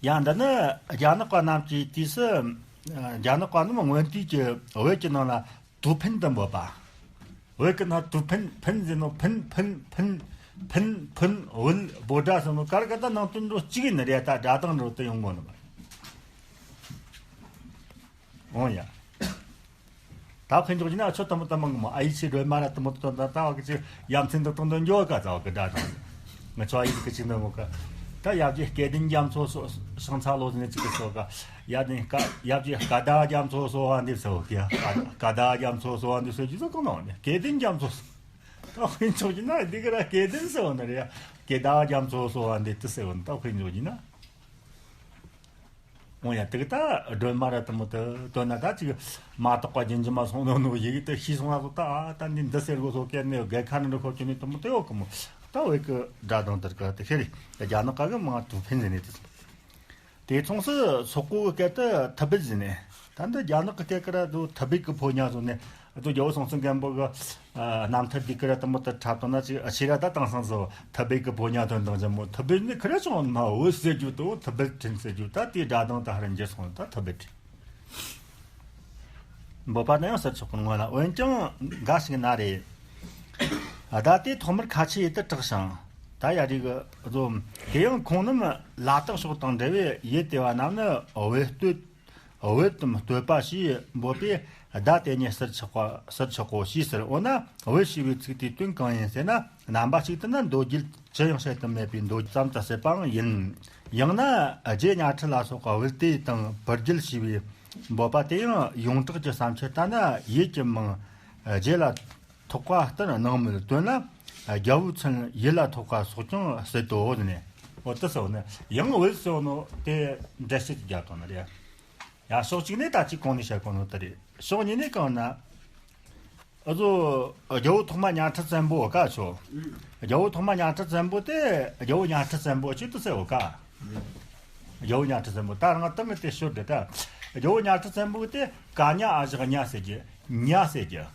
ཡང་འདི་ནི་རྒྱ་ནག་པ་རྣམས་ཀྱིས་དུས་སུ་རྒྱ་ནག་པ་རྣམས་སྔོན་དུས་ཀྱི་བོད་ཀྱི་ནང་ལ། ཏུའུ་ཕིན་དུ་འབོད་པ། བོད་ཀྱི་ནང་ཏུའུ་ཕིན་ཕིན་ཟེར་ནོ་ཕིན་ཕིན་ཕིན་ཕིན་ཕིན་བོད་བོད་སྒྲ་ཟེར་ནོ་གར་ག་ད་ནང་དོན་འགྲོ་གཅིག་ཡིན་ནི་རེད། ད་སྒྲ་གདངས་འགྲོ་དུ་ཡོང་གོ་ནི་མ་རེད། འོང་ཡ། ད་ཕན་ཆོག་གྱི་ན་ཆོ་དམ་དམ་མང་མོ་ཨ་ཡི་ཆི་རོལ་མ་ར་དུ་མོ་དོན་ད་ད་བ་གི་ཅི་ཡ་མཚན་དུ་གཏོང་དོན་འགྱོ་ག་ཙ་བ་གི་སྒྲ་གདངས། ང་ཚོ་ཡི་གེ་གཅིག་འདོན་མོ་ཀ། ད་ཡབ་རྗེ་སྐལ་ལྡན་རྒྱ་མཚོ་སོ་ཤང་ཚ་ལོ་ཟེར་ནས་གཅིག་གི་སོ་ཀ། ཡབ་ནི་ཀ་ཡབ་རྗེ་སྐལ་ཟླ་རྒྱ་མཚོ་སོ་བ་འདི་ཟེར་བ་ཀི་ཡ། སྐལ་ཟླ་རྒྱ་མཚོ་སོ་བ་འདི་ཟེར་རྒྱུ་ཚོ་གང་ན་བ་ནི་སྐལ་ལྡན་རྒྱ་མཚོ་སོ། ད་དཔེ་འཇོག་གི་ན་འདི་གི་ར་སྐལ་ལྡན་ཟེར་བ་ནི་རེད་ཡ། སྐལ་ཟླ་རྒྱ་མཚོ་སོ་བ་འདི་དུ་ཟེར་བ་ནི་ད་དཔེ་འཇོག་གི་ན། འོ་ཡ་དེ་གི་ད་སྒྲོལ་མ་ར་དུ་མོ་དུ་དོན་ན་ད་ཅིག་མ་དོག་པ་རྒྱུན་འཇུག་མ་སོང་ནོ་ནོ་ཡི་གེ་དུ་ཤེས་སོང་ན་སོ་ད་ཨ་ད་འདི་འདི་ཟེར་དགོས་སོ་སྐད་ནས་རྒྱལ་ཁ་ནི་འགྲོ་ཁོ་ཁྱོད་ནི་དུ་མོ་དུ་ཡོད་གི་མོ། ད་བོད་གི་སྒྲ་གདངས་དེར་གི་དེ་ཤེས་རེད། རྒྱ་ནག་ག་གི་མ་ཏུའུ་ཕིན་ཟེར་ནས་དེ་སོང་། དེ་མཚུངས་སུ་སོག་པོ་གི་སྐད་དུ་ཐི་བེད་ཟེར་ནས། ད་འདི་རྒྱ་ནག་གི་སྐད་ཀི་ར་དུ་ཐི་བེད་ཀི་ཕོ་ཉ་ཟེར་ནས་དུ་རྒྱལ་བོ་སྲོང་བཙན་སྒམ་པོ་གི་རྣམ་ཐར་འདི་ཀི་ར་དུ་མོ་དུ་འཁྲབ་བཏང་ན་ཅིག་ཨ་ཕྱི་ར་ད་དེང་སང་ཟོ་ཐི་བེད་ཀི་ཕོ་ཉ་དོན་དང་ཅི་མོ་ཐི་བེད་ནི་ཁི་ར་ཆུང་མ་བོད་ཟེར་རྒྱུ་དུ་ཐི་བེད་ཁྲིན་ཟེར་རྒྱུ་ད་དེའི་སྒྲ་གདངས་ད་ཧ་ར་འགྱུར་སོང་ད་ཐི་བེད་ཁྲིན། འབོད་པ་ནི་ཡང་ཟེར་ཆོག་གི་ངོ་ལ་འོན་ཀྱང་འགའ་ཞིག་ན་རེ། བརྡ་དེ་ཐོག་མར་ཁ་ཆེ་ཡི་དུ་གྲགས་ཤིང་། ད་ཡ་རིག་གི་བཟོ། དེ་ཡང་ཁོང་རྣམས་ལ་དྭགས་ཕྱོགས་དང་འབྲེལ་བའི་ཡུལ་དེ་བ་རྣམས་ནི་བོད་སྟོད་ བོད་དམ་བསྟོད་པ་ཞེས་འབོད་པས། བརྡ་དེ་ཉིད་ཟུར་ཆག་པ་ཟུར་ཆག་གོ་ཞེས་ཟེར། འོ་ན་བོད་ཞེས་པའི་ཚིག་དེའི་དོན་གང་ཡིན་ཟེར་ན། རྣམ་པ་གཅིག་ཏུ་ན་མདོ་རྒྱུད་ཅི་ཡང་བཤད་དུ་མེད་པའི་མདོ་ཙམ་དུ་ཟད་པའང་ཡིན། ཡང་ན་རྗེ་གཉའ་ཁྲི་ལ་སོགས་པ་བོད་དེ་དང་བུ་རྒྱུད་ཞེས་པའི་འབོད་པ་དེ་ཡང་ཡོངས་གྲགས་ཀྱི་བསམ་འཆར་ལྟར་ན་ཡུལ་གྱི་མིང་རྗེ་ལ་ཐོགས་པ་ལྟར་སྣང་མོད་དོན་ལ། རྒྱལ་པོའི་མཚན་ཡུལ་ལ་ཐོགས་པ་སོགས་ཀྱང་ཟད་དོ་ནས། འོ་དེ་ཟེར་བ་ནི་ཡང་བོད་ཟེར་བ་ནོ་དེ་འགྲེལ་བཤད་ཀྱི་རྒྱབ་དང་ནི་རེད། ཡ་ཕྱོགས་གཅིག་ནས་ད་ཅིག་གོང་ནས་བཤད་གོ་ནོ་དེ་རེད། ཕྱོགས་གཉིས་ནས་གང་ན། ཨ་ཟོ། རྒྱལ་པོ་ཐོག་མ་གཉའ་ཁྲི་བཙན་པོ་ག་ཆོ། རྒྱལ་པོ་ཐོག་མ་གཉའ་ཁྲི་བཙན་པོ་དེ་རྒྱལ་པོ་གཉའ་ཁྲི་བཙན་པོ་གཅིག་ཏུ་ཟེར་བ་ག་རྒྱལ་པོ་གཉའ་ཁྲི་བཙན་པོ་ད་རང་དེ་མི་དེ་ཤོད་དེ་ད། རྒྱལ་པོ་གཉའ་ཁྲི་བཙན་པོ་དེ་ཀ་གཉའ་འ་བཞག་གཉའ་ཟེར་གྱི། གཉའ་ཟེར་གྱི།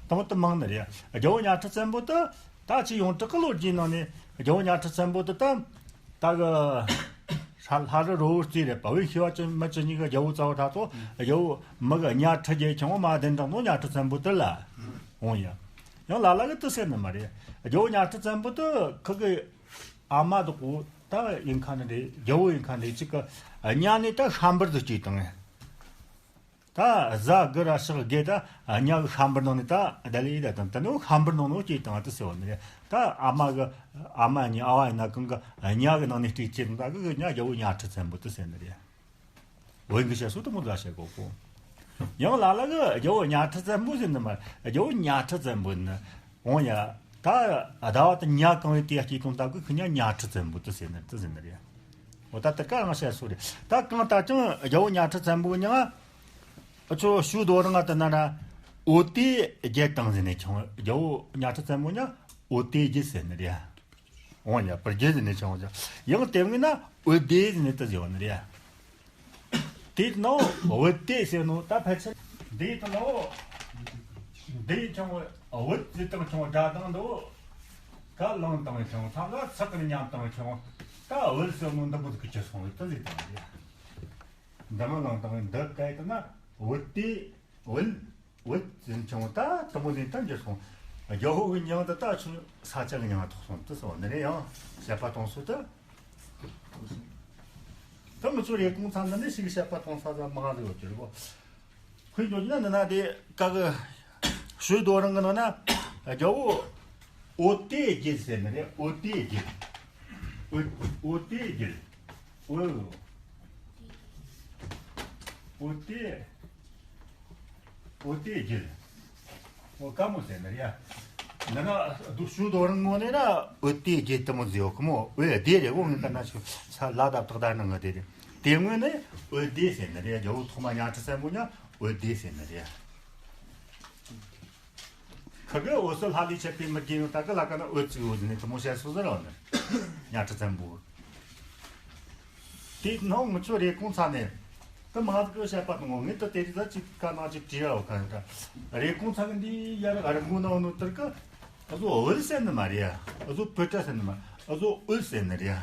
དང་དུ་མང་ནི་རེད། རྒྱལ་པོ་གཉའ་ཁྲི་བཙན་པོ་དེ་ད་ཅི་ཡོངས་གྲགས་ཀྱི་ལོ་རྒྱུས་ནང་ནས་རྒྱལ་པོ་གཉའ་ཁྲི་བཙན་པོ་དེ་ད་ད་གི་ལྷ་རི་རི་བོ་རྩེ་རེད་པ། བོད་ཤི་བ་ཅན་མི་ཅི་གཉིས་ཀྱི་རྒྱལ་པོ་རྩ་བ་ད་ཚོ་རྒྱལ་པོ་མི་གི་གཉའ་ཁྲི་རྒྱལ་ཆུང་མ་གདན་དྲངས་ནོ་གཉའ་ཁྲི་བཙན་པོ་དེ་ལ་འོང་ཡ། ཡང་ལ་ལ་གི་དེ་ཟེར་ནི་མ་རེད། རྒྱལ་པོ་གཉའ་ཁྲི་བཙན་པོ་དེ་ཁི་གི་ཨ་མ་དེ་གོ་ད་ཡིན་ཁ་ནི་རེད། རྒྱལ་པོ་ཡིན་ཁ་ནི་རེད། གཅིག་གི་གཉའ་ནས་ད་ཤམ་བུར་དུ་སྐྱེས་བཏང་ངས། ད་གཟའ་དགུ་ར་ཕྱག་དགེ་ད་གཉའ་གི་ཤམ་བུར་ནང་ནས་ད་ད་ལེ་ཡི་ད་དང་ད་ནི་ཤམ་བུར་ནང་ནས་སྐྱེས་བཏང་དུ་ཟེར་བ་ནི་རེད། ད་ཨ་མ་གི་ཨ་མ་གཉིས་ཨ་བ་ཡིན་ན་གང་གི་གཉའ་གི་ནང་ནས་སྐྱེས་སྐྱེས་ད་གི་གཉའ་རྒྱལ་པོ་གཉའ་ཁྲི་བཙན་པོ་དུ་ཟེར་ནི་རེད། བོད་གི་བཤད་སྲོལ་དུ་མོ་ཟ་བཤད་གོ་གོ། ཡང་ལ་ལ་གི་རྒྱལ་པོ་གཉའ་ཁྲི་བཙན་པོ་ཟེར་ནི་མ་རྒྱལ་པོ་གཉའ་ཁྲི་བཙན་པོ་ནི་འོང་ཡ། ད་ཟླ་བ་དུ་གཉའ་གང་བའི་དེ་སྐྱེས་བཏང་ད་གི་གཉའ་ཁྲི་བཙན་པོ་དུ་ཟེར་ནི་དུ་ཟེར་ནི་རེད། འོ་ད་དེ་ག་རང་བཤད་སྲོལ་རེད། ད་གང་ལྟར་ཀྱང་རྒྱལ་པོ་གཉའ་ཁྲི་བཙན་པོ་མྱིང་ང་། ཨ་ཆོ་ཞུ་རྡོ་རིང་ང་དེ་ན་ན་འོད་དེ་རྒྱལ་དང་ཟེར་ནས་ཆུང་། རྒྱལ་པོ་གཉའ་ཁྲི་བཙན་པོ་མྱིང་འོད་དེ་རྒྱལ་ཟེར་ནི་རེད། འོ་ཡ་བུ་རྒྱལ་ཟེར་ནས་ཆུང་། ཡང་དེ་སྔོན་ན་འོད་སྡེ་ཟེར་ནས་དེ་ཟེར་བ་ནི་རེད། དེ་ནོ་འོད་དེ་ཟེར་ནོ་ད་ཕལ་ཆེར་འདི་དང་ནོ་འདི་ཆུང་འོད་ཟེར་དང་ཆུང་སྒྲ་དང་འདོ། ཀ་ལང་དང་ཆུང་ཐང་ལ་ཚག་གི་མཉམ་དང་ཆུང་། ད་འོད་ཟེར་ནོ་འདི་པོ་ཟིག་གི་ཆུ་སོང་བའི་དུ་ཟིག་དང་རེད། འདི་མ་ལང་དང་འདི་ག་ཡི་དུ་ན་འོད་དེ་འོད་འོད་ཟེར་ཆུང་ད་དུ་མོ་ནས་ད་འགྱུར་སོང་། རྒྱལ་པོ་གི་མྱིང་དུ་ད་ཆུང་ས་ཆ་གི་མྱིང་ཐོགས་སོང་དུ་སོང་ནི་རེད། ཡང་བཤད་པ་གཏོང་སྲོལ་དུ། ད་མི་ཚོ་རེ་སྐོང་ཚང་འདི་ནས་ཞིག་བཤད་པ་གཏོང་ས་ད་མང་ཟིག་ཡོད་ཀྱི་རེད་གོ། ཁོས་འཇོག་ན་ནི་ན་དེ་ཀ་གི་ཞུ་རྡོ་རིང་གི་ནང་ན་རྒྱལ་པོ་འོད་དེ་རྒྱལ་ཟེར་ནི་རེད། འོད་དེ་རྒྱལ། འོད་འོད་དེ་རྒྱལ། འོད་འོད་དེ་འོད་དེ་རྒྱལ། འོ་ཀ་མོ་ཟེར་ནི་རེད། འདི་ན་རྡོ་ཞུ་རྡོ་རིང་ངོ་ནས་ན་འོད་དེ་རྒྱལ་དུ་མོ་ཟེར་ཡོད་གི་མོ། འོད་དེ་རེད་གོ། ངས་ད་ན་ཞུ་ས་ལ་ད་བཏགས་ད་ནི་ང་དེ་རེད། དེ་སྔོན་ནས་འོད་སྡེ་ཟེར་ནི་རེད། རྒྱལ་པོ་ཐོག་མ་གཉའ་ཁྲི་བཙན་པོ་ཉ་འོད་སྡེ་ཟེར་ནི་རེད། ཁ་གི་འོད་ཟེར་ལྷ་ལས་ཆད་པའི་མི་རྒན་ཡོད་ད་གི་ལ་ཀ་ན་འོད་ཅིག་འོད་ནས་དུ་མོ་བཤད་སོ་ཟེར་བ་ནི། གཉའ་ཁྲི་བཙན་པོ། དེ་ནང་མི་ཚོ་རེ་སྐོང་ཚ་ནས་དུ་མ་གི་བཤད་པ་དང་ངས་དུ་དེ་རིགས་ཅིག་ག་ནང་ཅིག་བྲིས་ཡོད་ག་ཡོད་ད། རེ་སྐོང་ཚ་གི་འདི་ཡར་རི་མགོ་ནང་ནོ་དེར་གི་ཨ་ཟོ་འོད་ཟེར་ནི་མ་རེད། ཨ་ཟོ་བོད་སྒྲ་ཟེར་ནི་མ། ཨ་ཟོ་འོད་ཟེར་ནི་རེད།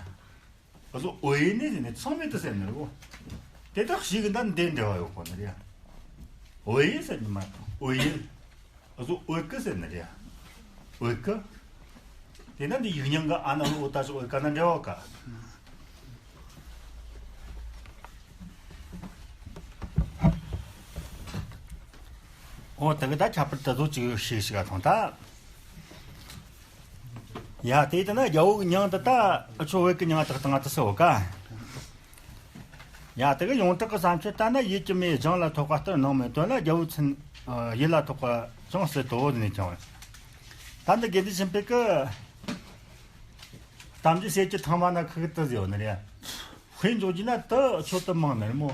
ཨ་ཟོ་འོད་ཡིན་ནི་ཟེར་ནས་ཚང་མས་དུ་ཟེར་ནི་རེད་གོ། དེ་དག་ཞིག་གི་འདི་འདི་འབྲེལ་བ་ཡོད་གོ་ནི་རེད། འོད་ཡིན་ཟེར་ནི་མ་འོད་ཡིན། ཨ་ཟོ་འོད་ཀི་ཟེར་ནི་རེད། འོད་ཀི། དེ་ན་འདི་ཡིག་རྙིང་གི་ཨ་ན་ལོ་འོད་ད་ཟོ་འོད་ཀ་ན་འབྲེལ་བ་ག། འོ་དེ་གི་ད་ཁྱད་པར་དུ་ཟོ་ཅིག་ཞིག་ཞིག་ག་ཐོང་ད། ཡ་དེ་ལྟ་ན་རྒྱལ་པོ་གི་མྱིང་དུ་ད་ཨ་ཆོ་བོད་ཀྱི་མྱིང་དག་དང་དུ་སོ་ག། ཡ་དེ་གི་ཡོངས་གྲགས་ཀྱི་བསམ་འཆར་ལྟར་ན་ཡུལ་གྱི་མིང་ལྗང་ལ་ཐོགས་པ་ལྟར་སྣང་མོད་དོན་ལ་རྒྱལ་པོའི་མཚན་ཡུལ་ལ་ཐོགས་པ་ཅུང་ཟད་དོ་ནས་ཀྱང་། ད་འདི་དགེ་འདུན་ཆོས་འཕེལ་གི་གཏམ་རྒྱུད་ཟེར་གྱི་ཐང་མ་ན་ཁུ་གི་དུ་ཟེར་བ་ནི་རེད། དཔེ་འཇོག་རྒྱུ་ན་དུ་ཆོ་དུ་མང་ནི་རེད་མོ།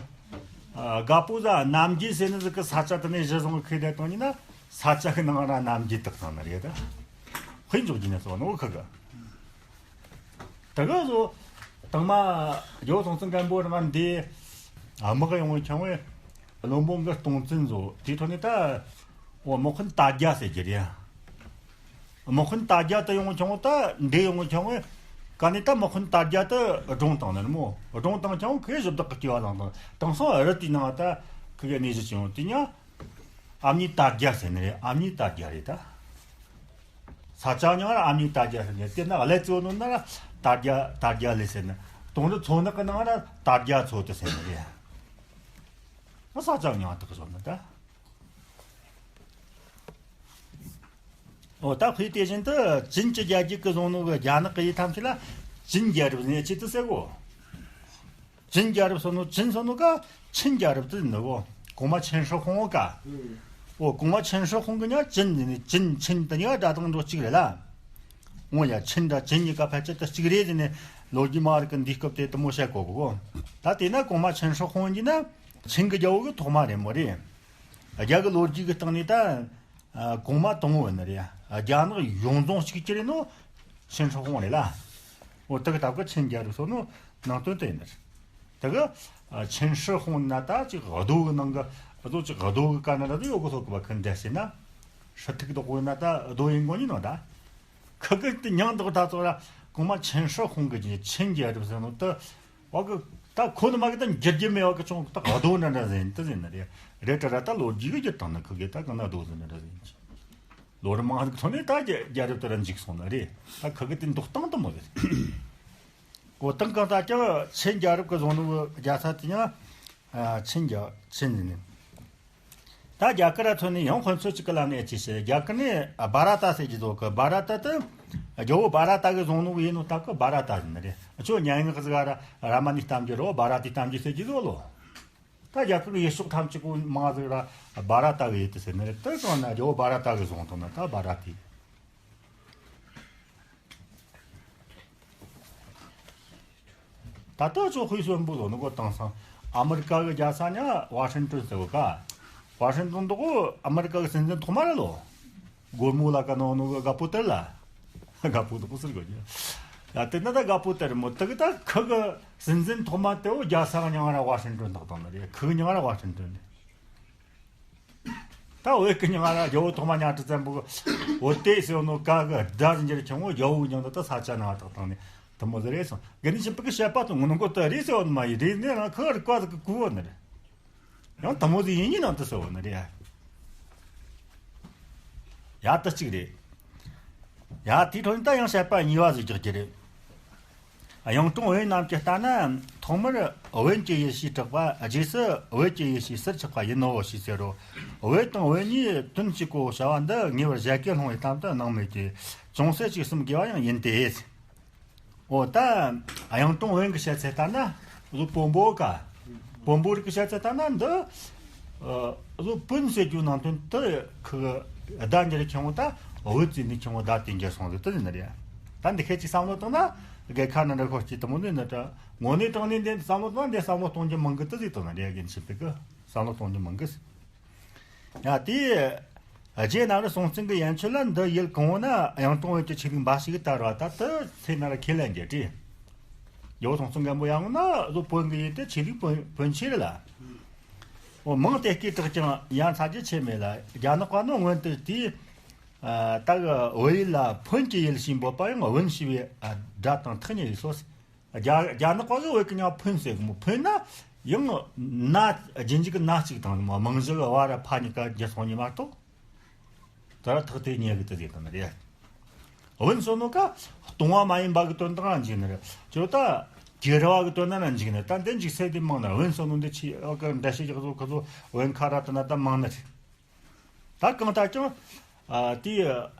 ཨ། དགའ་པོ་ཟ་རྣམ་རྒྱལ་ཟེར་ནི་ཟིག་གི་ས་ཆ་དུ་ནས་གཞི་བཟུང་གི་ཁུ་དེ་གཏོང་ཉི་ན་ས་ཆ་གི་ནང་ར་རྣམ་རྒྱལ་དག་ཐང་ནི་རེད་ད། དཔེ་འཇོག་རྒྱུ་ན་སོ་ནོ་ཁུ་གི། དེ་ག་ཟོ་དང་མ་ཇོ་ཚོང་ཚང་མགན་པོ་རང་འདི་དམག་ཡོང་བའི་ཆང་བས་བློན་པོ་འགའ་གཏོང་བཙན་བཟོ། དེའི་ཐོག་ནས་ད་འོ་དམག་དཔོན་དར་རྒྱས་ཟེར་གྱི་རེད། དམག་དཔོན་དར་རྒྱས་དུ་ཡོང་བྱུང་ད་འདྲེ་ཡོང་བྱུང་ག་ནས་ད་དམག་དཔོན་དར་རྒྱས་དུ་སྒྲུང་བཏང་ནི་མོ། སྒྲུང་བཏང་བྱུང་ཁོས་གཞི་བདག་གི་སྐྱེ་བ་བླངས་དང་དེང་སང་རི་དེའི་ནང་ད་ཁོ་གི་གནས་གཞི་བྱུང་དེ་ཉ་ཨ་མྱེས་དར་རྒྱས་ཟེར་ནི་རེད། ཨ་མྱེས་དར་རྒྱས་རེད་ད། ས་ཆ་ཉང་ར་ཨ་མྱེས་དར་རྒྱས་ཟེར་ནས་དེ་ན་ཀླད་ཚོ་ནོ་ན་ར་དར་རྒྱས་དར་རྒྱས་ལས་ཟེར་ནི། དོང་རི་མཚོ་ནག་གི་ནང་ར་དར་རྒྱས་མཚོ་དུ་ཟེར་ནི་རེད། ས་ཆ་མྱིང་བཏགས་བཟོ་ནི་ད། འོ་ད་དཔེ་དེ་བཞིན་དུ་ཅིན་གྱི་རྒྱལ་རྒྱུད་ཀྱི་བཟུང་ནོ་གི་རྒྱ་ནག་གི་ཡུལ་ཐམས་ཅད་ལ་ཅིན་རྒྱལ་རབས་ཟེར་ནས་ཅི་ཏི་ཟེར་གོ། ཅིན་རྒྱལ་རབས་སོ་ནོ་ཅིན་སོ་ནོ་ཀ་ཆིན་རྒྱལ་རབས་ཏི་ནི་གོ། གོང་མ་ཆིན་ཧྲི་ཧོང་ཀ། འོ་གོང་མ་ཆིན་ཧྲི་ཧོང་གི་ཉ་ཅིན་ནི་ཅིན་ཆིན་དེ་གཉིས་ཀ་སྒྲ་གདངས་འགྲོ་གཅིག་རེད་ལ། འོ་ཡ་ཆིན་དང་ཅིན་གཉིས་ཀ་ཕལ་ཆེར་དུ་གཅིག་རེད་ཟེར་ནས་ལོ་རྒྱུས་མ་རིག་གི་འདི་སྐབས་དེ་དུ་མོ་བཤད་གོ་གོ། ད་དེ་ན་གོང་མ་ཆིན་ཧྲི་ཧོང་གི་ན་ཆིན་གི་རྒྱལ་པོ་གི་ཐོག་མ་རེད་མོ་རེད། རྒྱ་གི་ལོ་རྒྱུས་གི་སྟེང་ནས་ད། ཨ། གོང་མ་དང་བོ་ནི་རེད། རྒྱ་ནག་ཡོངས་རྫོགས་གཅིག་གྱུར་ནོ་ཆིན་ཧྲི་ཧོང་རེད་ལ། འོ་དེ་གི་སྟབས་ཀྱིས་ཆིན་རྒྱལ་རབས་སོ་ནོ་ནང་དོན་དེ་ཡིན་ནི་རེད། དེ་གི་ཨ། ཆིན་ཧྲི་ཧོང་ན་ད་ཅིག་རྡོ་གི་ནང་གི་རྡོ་ཅིག་རྡོ་གི་ཀ་ན་ར་དུ་ཡོད་གི་ཐོག་གི་བ་ཁན་འདྲ་ཞིག་ན། ཧྲི་ཐིག་རྡོ་གི་ན་ད་རྡོ་ཡིན་གོ་ནི་ནོ་ད། ཁི་གི་དེ་མྱིང་འདོགས་ད་ཚོ་ར་གོང་མ་ཆིན་ཧྲི་ཧོང་གི་ཆིན་རྒྱལ་རབས་ཟེར་ནོ་ད། བ་གི་ད་ཁོ་ནི་མ་གི་ད་འགྱུར་རྒྱུ་མེད་བ་གི་ཅུང་ད་རྡོ་འདྲ་འདྲ་ཟེར་ནི་དེ་ཟེར་ནི་རེད། རེད་དྲ་ར་ད་ལོ་རྒྱུས་གི་འགྱུར་སྟངས་ནི་ཁི་གི་ད་གི་ན་རྡོ་ཟེར་ནི་འདྲ་ཟེར་ནི། ལོ་རིམ་མང་གི་ཐོག་ནས་ད་རྒྱལ་རྒྱལ་རབས་དེ་ར་འཇིག་སོང་ནི་རེད། ད་ཁི་གི་དེ་འདོགས་སྟངས་དུ་མོ་རེད། གོ་ཏང་གང་ད་ཀྱང་ཆིན་རྒྱལ་རབས་གི་བཟུང་ནི་རྒྱལ་ས་དེ་ཡང་ཆིན་རྒྱལ་ཆིན་ནི། ད་རྒྱ་གར་ཐོན་ནས་ཡང་དཔེ་མཚོན་གཅིག་གི་ལམ་ནས་ཨེ་ཅི་ཞེས་རྒྱ་གར་ནས་སྦ་ར་ཏ་ཟེར་གྱི་འདུག་གི། སྦ་ར་ཏ་དེ་རྒྱལ་པོ་སྦ་ར་ཏ་གི་བཟུང་ནོ་ཡིན་ནོ་ད་གི་སྦ་ར་ཏ་ཟེར་ནི་རེད། ཁྱོད་སྙན་ངག་ཟིག་ག་ར་ར་མ་ཎི་གཏམ་རྒྱུད་རོ་སྦ་ར་ཏའི་གཏམ་རྒྱུད་ཟེར་གྱི་འདུག་ལོ། ད་རྒྱ་གར་གི་ཡུལ་ཕྱོགས་ཐམས་ཅད་གོ་མང་ཟིག་ར་སྦ་ར་ཏ་གི་ཡུལ་དེ་ཟེར་ནི་རེད། དེ་སོང་ན་རྒྱལ་པོ་སྦ་ར་ཏ་གི་བཟུང་ཐོན་ན་ད་སྦ་ར་ཏའི། ད་ལྟ་ཅོག་ཧུའི་གསོན་པོ་ལོ་ནི་གོ་དེང་སང་ཨ་མི་རི་ཀ་གི་རྒྱལ་ས་ཉ་ཝ་ཤིང་ཏོན་ཟེར་བ་ཀ། ཝ་ཤིང་ཏོན་དུ་གོ་ཨ་མི་རི་ཀ་གི་སྲིད་འཛིན་ཐོག་མ་རེད་ལོ། སྒོར་མོ་ལ་ཀ་ནོ་ནོ་གི་དགའ་པོ་དེར་ལ། དགའ་པོ་དུ་གོ་ཟེར་གོ་ཉ། ཡ་དེ་ན་ད་དགའ་པོ་དེར་མོ་དེ་གི་ད་ཁི་གི་སྲིད་འཛིན་ཐོག་མ་དེ་བོ་རྒྱལ་ས་གི་མྱིང་ང་ར་ཝ་ཤིང་ཏོན་བཏགས་བཏང་ནི་རེད། ཁི་གི་མྱིང་ང་ར་ཝ་ཤིང་ཏོན་རེད། ད་བོད་ཀྱི་མྱིང་ང་ར་རྒྱལ་པོ་ཐོག་མ་གཉའ་ཁྲི་བཙན་པོ་གི་བོད་དེ་ཟེར་ནོ་ཀ་གི་སྒྲ་འགྱུར་ཆུང་བོ་རྒྱལ་པོ་མྱིང་དུ་ད་ས་ཆ་ནང་བཏགས་བཏང་ནས་དུ་མོ་ཟེར་རེད་སོང་། དགེ་འདུན་ཆོས་འཕེལ་གི་བཤད་པ་དང་ངོ་ནོ་གོ་ད་རེད་ཟེར་བ་ནི་མ་ཡིན། རེད་ནས་རང་ཁི་རིག་པ་ཟིག་གི་གོ་བོ་ནི་རེད། ཡང་དུ་མོ་ཟིག་ཡིན་ཉིན་ནང་དུ་ཟེར་བ་ནི་རེད། ཡ་དེ་གཅིག་རེད། ཡ་དེའི་ཐོག་ནས་ད་ཡང་བཤད་པ་གཉིས་པ་ཟིག་རྒྱག་རྒྱུ་རེད། གཡུང་དྲུང་བོན་རྣམས་ཀྱི་ལྟ་ན་ཐོག་མར་བོན་གྱི་ཡུལ་ཞེས་གྲགས་པ། རྗེས་སུ་བོད་ཀྱི་ཡུལ་ཞེས་ཟུར་ཆག་པ་ཡིན་ནོ་ཞེས་ཟེར་རོ། བོད་དང་བོན་གཉིས་དོན་གཅིག་གོ་བྱ་བ་འདི་ངེས་པར་བཞད་གད་སློང་བའི་གཏམ་དུ་སྣང་མོད་ཀྱི་ཅུང་ཟད་ཅིག་གསུམ་དགོས་པ་ཡང་ཡིན་ཏེ། འོ་ད་གཡུང་དྲུང་བོན་གྱི་བཤད་ཚད་ལྟར་ན་བོན་པོ་ཀ། བོན་པོ་རིགས་ཀྱི་བཤད་ཚད་ལྟར་ན་འདི། ཨ། བོན་ཟེར་རྒྱུ་ནང་དོན་དུ་ཁི་གི་བརྡ་འགྱུར་ཆུང་བོ་ད་བོད་ཟེར་ནི་ཆུང་བོ་བརྡ་དེ་འགྱུར་སོང་ཟིག་དེ་ཡིན་ནི་རེད། ད་འདི་ཁད་ཅིག་བསམ་བློ་བཏང་ན་དགེ་ཁ་ནི་འདྲ་ཁོ་སྐྱིད་དུ་མོ་ནི་ནི་ད་དངོས་གནས་དྲང་གནས་འདི་བསམ་བློ་བཏང་ན་འདི་བསམ་བློ་གཏོང་རྒྱུ་མང་གི་དེ་ཟིག་དང་ནི་རེད། རྒན་ཆེན་པོ་གི་བསམ་བློ་གཏོང་རྒྱུ་མང་གི། ཡ་དེ། རྗེ་གནམ་རི་སྲོང་བཙན་གྱི་ཡན་ཆོད་ལ་འདི་ཡུལ་གང་བོ་ན་གཡུང་དྲུང་བོན་གྱི་ཆོས་ལུགས་འབའ་ཞིག་གི་དར་བ་ད་དུ་ཚེ་ན་ར་ཁས་ལེན་རྒྱུ་དེ། རྒྱལ་པོ་སྲོང་བཙན་སྒམ་པོ་ཡང་ན་བཟོ་བོན་གྱི་ཡུལ་དེ་ཆོས་ལུགས་བོན་བོན་ཆོས་རེད་ལ། འོ་མང་དེ་སྐད་གྲགས་ཀྱང་ཡང་ཚ་རྒྱུ་ཆེ་མེད་ལ། རྒྱ་ནག་པ་ནི་སྔོན་དུ་དེའི་ད་གི་བོད་ཡུལ་ལ་ཕོན་གྱི་ཡུལ་ཞེས་འབོད་པ་ཡང་བོན་ཞེས་པའི་སྒྲ་དང་ཐག་ཉེ་བས་སོ། རྒྱ་རྒྱ་ནག་པ་གི་བོད་ཀྱི་མྱིང་ཕོན་ཟེར་གི་མོ། ཕོན་ན་ཡང་ན་རྒྱུན་འཇུག་གི་ན་གཅིག་དང་མ་མང་གཞི་གི་བ་ར་ཕ་གཉིས་ཀ་འགྱུར་སོང་ཉིན་མ་གཏོགས། ད་ར་ཐག་དེ་ཉེ་གི་དེ་ཟེར་གི་ནི་རེད། བོན་སོ་ནོ་ཀ་སྟོང་བ་མ་ཡིན་པ་གི་དོན་དང་འཇུག་ནི་རེད། ཅོ་ད་གྱེར་བ་གི་དོན་ན་འཇུག་ནི་ད་འདི་འཇུག་སེ་དེ་མང་ན་བོན་སོ་ནོ་འདི་ཆི་ཨ་ཀ་འདྲ་ཤེས་ཀྱི་ཁ་ཚོ་ཁ་ཚོ་བོན་ཁ་ར་དེ་ན་ད་མང་ནི་རེད། ད་གང་ལྟར་ཀྱང་། ཨ། དེའི།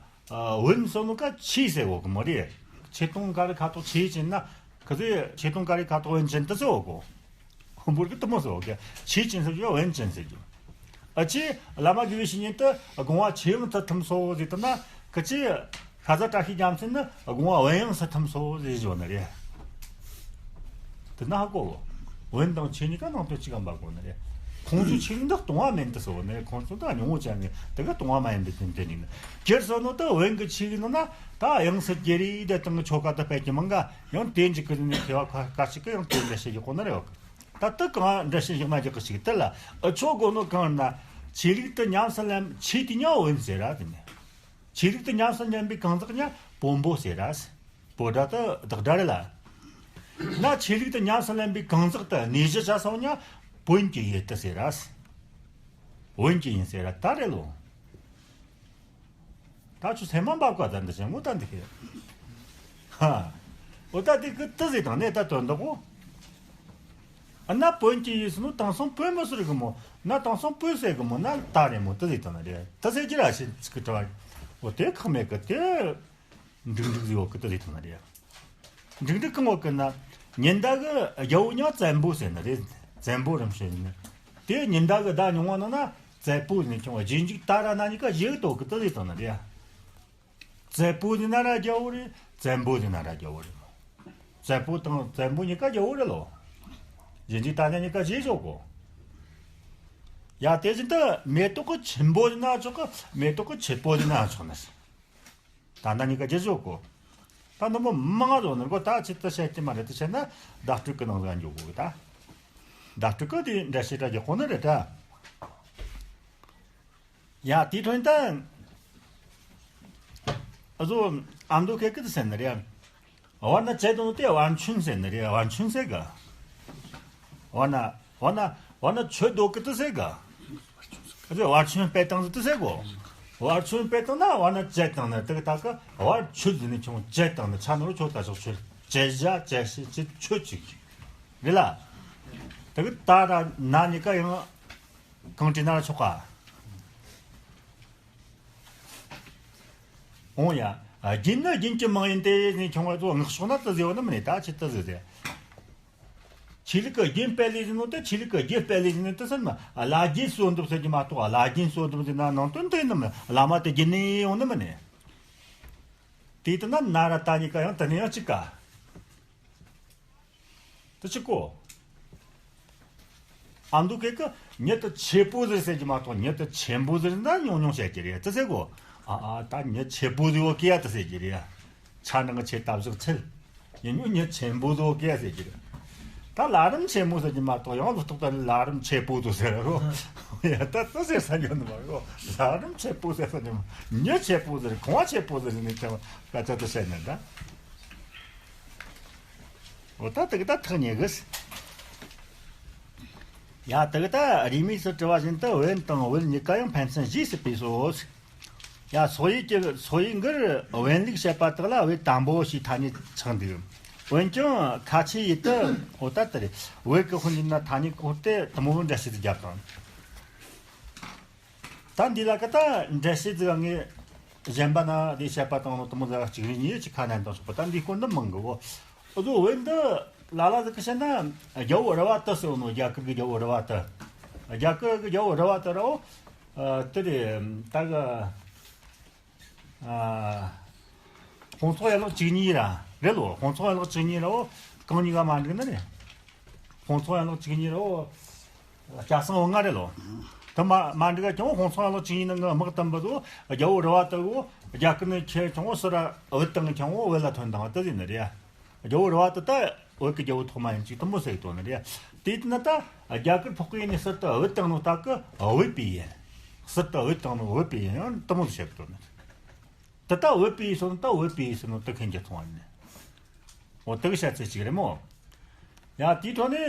ཨ། བོན་སོ་ནོ་ཀ་ཆོས་ཟེར་བོ་གི་མོ་རེད། ཆོས་དུང་ཀ་རི་ཁ་ཐོག་ཆོས་ཅན་ན། ཁི་ཚོས་ཆོས་དུང་ཀ་རི་ཁ་ཐོག་བོན་ཅན་དུ་ཟེར་བོ་གོ། ཧོན་པོར་གི་དུ་མོ་ཟེར་བོ་གི་ཆོས་ཅན་ཟེར་རྒྱུ་བོན་ཅན་ཟེར་རྒྱུ། ཨ་ཅེ། བླ་མ་དགེ་བའི་བཤེས་གཉེན་དུ་དགོངས་པ་ཆོས་དབྱིངས་སུ་ཐིམ་སོ་ཟེར་དུ་ན། ཁི་ཅེ། ཤ་ཟ་བཀྲ་ཤིས་རྒྱལ་མཚན་ནི་དགོངས་པ་བོན་དབྱིངས་སུ་ཐིམ་སོ་ཟེར་བཞོ་ནི་རེད། དེ་ན་ཧ་གོ། བོན་དང་ཆོས་གཉིས་ཀ་ནང་དོན་གཅིག་གམ་པ་གོ་ནི་རེད། ཁོང་ཚོའི་ཆོས་ལུགས་འདི་སྟོང་བ་མིན་དུ་སོ་ནི་རེད། ཁོང་ཚོ་ད་སྙིང་བོ་ཅན་ནི་དེ་ག་སྟོང་བ་མ་ཡིན་པའི་དོན་དེ་ནི་ནི། གྱེར་སོ་ནོ་ད་བོན་གྱི་ཆོས་ལུགས་ནང་ན་ད་དབྱངས་སུ་གྱེར་རེ་དེ་དང་གི་ཆོ་ག་ད་སྤེལ་གྱི་མང་ག་ཡང་དེ་འཇིག་གི་ནི་ཐེ་བ་ཁ་ཁ་ཅིག་གི་ཡང་དེ་འདྲ་བཤད་ཀྱི་གོ་ནི་རེད། ད་དུ་གང་འདྲ་བཤད་ཞིག་མ་འཇོག་གི་ཞིག་དེ་ལ་ཨ་ཆོ་གོ་ནོ་གང་ན་ཆོས་ལུགས་དུ་ཉམས་སུ་ལེན་ཆོས་དེ་ཉམས་བོན་ཟེར་ར་དེ་ནི། ཆོས་ལུགས་དུ་ཉམས་སུ་ལེན་པའི་གང་ཟག་ཉ་བོན་པོ་ཟེར་ར། བོད་སྒྲ་དུ་བདག་སྒྲ་རེད་ལ། ན་ཆོས་ལུགས་དུ་ཉམས་སུ་ལེན་པའི་གང་ཟག་དུ་གནས་གཞི་བྱ་སོང་ཉ་བོན་གྱི་ཡུལ་དུ་ཟེར་ར། བོན་གྱི་ཡིན་ཟེར་ར་ད་རེད་ལོ། ད་ཆུ་སེམས་མ་འབབ་ཀ་ད་འདི་ཅན་མོ་ད་འདི་ཁེ། ཧ། འོ་ད་འདི་གི་དུ་ཟེར་དང་ནས་ད་དོན་དག་གོ། ན་བོན་གྱི་ཡིན་ཟེར་ནོ་དེང་སང་བོན་མི་ཟེར་གི་མོ། ན་དེང་སང་བོན་ཟེར་གི་མོ། ན་ད་རེད་མོ། དེ་ཟེར་དང་ན་རེད། དེ་ཟེར་གྱི་ར་ཞེས་ཚིག་གི་དྲི་བ། འོ་དེ་ཁག་མེད་གི། དེ་འགྲིག་འགྲིག་ཟེར་ཡོད་གི། དེ་ཟེར་དང་ན་རེད། འགྲིག་འགྲིག་གང་ཡོད་གི་ན། ཉི་ཟླ་གི་རྒྱལ་པོ་མྱིང་བཙན་པོ་ཟེར་ནི་རེད། བཙན་པོ་རིམ་བྱོན་ཡིན་ནི། དེ་ཉི་ཟླ་གི་ཟླ་ཉུང་བ་ནང་ན་བཙན་པོ་ནས་བྱུང་བ། རྗེས་འཇུག་ད་ར་ན་གཉིས་ཀ་བཞི་གི་དོ་གི། དེ་ཟེར་དང་ན་རེད། བཙན་པོ་ཟེར་ན་ར་རྒྱལ་པོ་རེད། བཙན་པོ་ཟེར་ན་ར་རྒྱལ་པོ་རེད་མོ། བཙན་པོ་དང་བཙན་པོ་གཉིས་ཀ་རྒྱལ་པོ་རེད་ལོ། རྗེས་འཇུག་ད་ན་གཉིས་ཀ་བཞི་ཞོག་གོ། ཡ་དེ་བཞིན་དུ་མེ་ཏོག་གི་ཆུན་པོ་ཟེར་ན་ཆོག་གི། མེ་ཏོག་གི་ཆེ་པོ་ཟེར་ན་ཆོག་ནི། ད་ན་གཉིས་ཀ་བཞི་ཞོག་གོ། ད་འདི་མོ་མང་ང་ཟོ་ནི་གོ། ད་ཆི་ད་བཤད་ཀྱི་མ་རེད། ད་བཤད་ན་བརྡ་སྤྲོད་གི་ནང་ཟ་འཇོག་གོ་གི། ད་བརྡ་སྤྲོད་གི་དེ་འགྲེལ་བཤད་ར་རྒྱག་གོ་ནི་རེད་ད། ཡ་དེའི་འཕྲོ་ད་ཨ་ཟོ་ཨ་མདོ་ཁེ་ཀི་དེ་ཟེར་ནི་རེད། བར་ན་བཅད་དང་དེ་བར་ཆུན་ཟེར་ནི་རེད། བར་ཆུན་ཟེར་གི། བར་ན་བར་ན་བར་ན་ཆུ་རྡོ་གི་དེ་ཟེར་གི། ཨ་ཟོ་བར་ཆུན་སྤེལ་དང་དེ་ཟེར་གོ། བར་ཆུན་སྤེལ་དང་ན་བར་ན་བཅད་དང་ན་དེ་གི་ད་གི། བར་ཆུ་ཟེར་ནི་ཆུང་བཅད་དང་ན་ཆ་ནོར་ཆོ་ད་ཆོག་ཆུ་བཅད་བཞག་བཅད་ཤི་ཆུ་ཆུ་ཅིག་རེད་ལ། དེ་གི་ད་ར་ན་གཉིས་ཀ་ཡང་གང་བྲིས་ན་ར་ཆོག་ག། འོང་ཡ། རྒྱུན་ནི་རྒྱུན་གྱི་མིང་ཡིན་ཏེ་ནས་ཁྱོད་ང་ཚོ་སྔགས་ཕྱོགས་ན་དེ་ཟེར་བ་ནི་མིན་ནས། ད་ཆི་དེ་ཟེར་ཟེར། ཆོས་ལུགས་ཀྱི་རྒྱུན་སྤེལ་ལས་ཟེར་ནོ་དེ། ཆོས་ལུགས་ཀྱི་རྒྱུན་སྤེལ་ལས་ཟེར་ནོ་དེ་ཟེར་ན་བླ་རྒྱུན་སྲོལ་འདེབས་ཟེར་གྱི་མ་གཏོགས། བླ་རྒྱུན་སྲོལ་འདེབས་ཟེར་ན་ནང་དོན་དེ་ནི་མིན། བླ་མ་དེ་རྒྱུན་ནས་ཡོང་ནི་མིན་ནས། དེ་ལྟ་ན་ན་ར་ད་གཉིས་ཀ་ཡང་དེ་ནས་ཡང་གཅིག་ག། དེ་གཅིག་གོ། ཨ་མདོ་སྐད་ཀྱི་མྱི་དེ་ཆེ་པོ་ཟེར་ཟེར་གྱི་མ་གཏོགས། མྱི་དེ་ཆེན་པོ་ཟེར་ན་ཉུང་ཉུང་བཤད་ཀྱི་རེད། དེ་ཟེར་གོ། ཨ་ཨ་ད་མྱི་ཆེ་པོ་ཟེར་བ་སྐད་ཡ་དེ་ཟེར་གྱི་རེད། ཆ་ནང་གི་ཆེ་ད་བཞག་ཚིལ། ཡིན་ཉུང་མྱི་ཆེན་པོ་ཟེར་བ་སྐད་ཡ་ཟེར་གྱི་རེད། ད་ལ་རིམ་ཆེན་མོ་ཟེར་གྱི་མ་གཏོགས། ཡང་ལོ་ཐོག་ད་ལ་རིམ་ཆེ་པོ་ཟེར་ཟེར་རོ། ཡ་ད་དེ་ཟེར་ས་ཉོ་ནི་མ་རེད་གོ། ལ་རིམ་ཆེ་པོ་ཟེར་ས་ཉོ། མྱི་ཆེ་པོ་ཟེར། ཁང་བ་ཆེ་པོ་ཟེར་ནས་ཀྱང་སྐད་ཆ་དེ་བཤད་ནས་ད། འོ་ད་དེ་གི་ད་ཐག་ཉེ་གི། ཡ་དེ་གི་ད་རིས་མེད་སུ་དྲི་བ་བཞིན་དུ་བོན་དང་བོད་གཉིས་ཀ་ཡང་ཕན་ཚུན་ཞེས་སྲིད་པས་སོ། ཡ་སོག་ཡུལ་གྱི་སོག་ཡུལ་འགར་བོན་ལུགས་བཤད་པ་དག་ལ་བོད་དམ་པོ་ཞེས་ཐ་སྙད་ཆགས་འདུག་འོན་ཀྱང་ཁ་ཆེ་ཡུལ་དུ། འོ་ད་དེ་རེད། བོད་ཀྱི་དཔོན་གྱི་ན་ཐ་སྙད་གོ་སྟེ་དེ་མོ་བོ་འགྲེལ་བཤད་དུ་བརྒྱབ་དང་། ད་འདི་ལ་ཀ་ད་འགྲེལ་བཤད་ཟིག་ངས་གཞན་པ་ན་དེ་བཤད་པ་དང་ནོ་དེ་མོ་ཟིག་གཅིག་རེ་གཉིས་ཀྱི་ཁ་ནས་འདོན་ཆོག་པ། ད་འདི་སྐོར་འདི་མང་གི་བོ། འུ་ཚོ་བོད་འདི་ལ་ལ་ཟིག་གི་བཤད་ན་རྒྱལ་པོ་རི་བ་དི་ཟེར་བ་ནོ། རྒྱ་གར་གི་རྒྱལ་པོ་རི་བ་དི། རྒྱ་གར་གི་རྒྱལ་པོ་རི་བ་དི་ར་བོ། ཨ་དེ་རེད་ད་གི། ཨ་དཔུང་ཚོགས་ཡན་ལག་བཅུ་གཉིས་ར་རེད་ལོ། དཔུང་ཚོགས་ཡན་ལག་བཅུ་གཉིས་ར་བོ་གང་གཉིས་ཀ་མ་འགྲིག་ནི་རེད། དཔུང་ཚོགས་ཡན་ལག་བཅུ་གཉིས་ར་བོ། སྐྱ་སེང་བོ་ལྔ་རེད་ལོ། དེ་མ་མ་འགྲིག་ག་ཀྱང་དཔུང་ཚོགས་ཡན་ལག་བཅུ་གཉིས་ནང་གི་དམག་དམ་པ་དུ་རྒྱལ་པོ་རི་བ་དི་བོ། རྒྱ་གར་ནས་ཁྱེར་ཀྱང་བོ་སི་ར་བོད་དང་ཀྱང་བོ་བོད་ལ་ཐོན་དང་དེ་ཟིན་ནི་རེད། རྒྱལ་པོ་རི་བ་དི་ད་བོད་ཀྱི་རྒྱལ་པོ་ཐོག་མ་ཡིན་ཅིག་དེ་མོ་ཟེར་གི་དོན་ནི་རེད། དེ་ཡིན་ན་ད་རྒྱ་གར་ཕོག་གི་ཡིན་ནི་ཟུར་དུ་བོད་དང་ནོ་ད་གི་བོད་པའི་ཡིན། ཟུར་དུ་བོད་དང་ནོ་བོད་པའི་ཡིན། ཡང་དེ་མོ་ཟེར་གི་དོན་ནི་རེད། དེ་ད་བོད་པའི་སོང་ད་བོད་པའི་སོང་ནོ་དེ་མཁན་གྱི་ཚོང་བ་ནི། འོ་དེ་གི་བཤད་ཚུལ་གཅིག་རེད་མོ། ཡ་དེའི་ཐོག་ནས་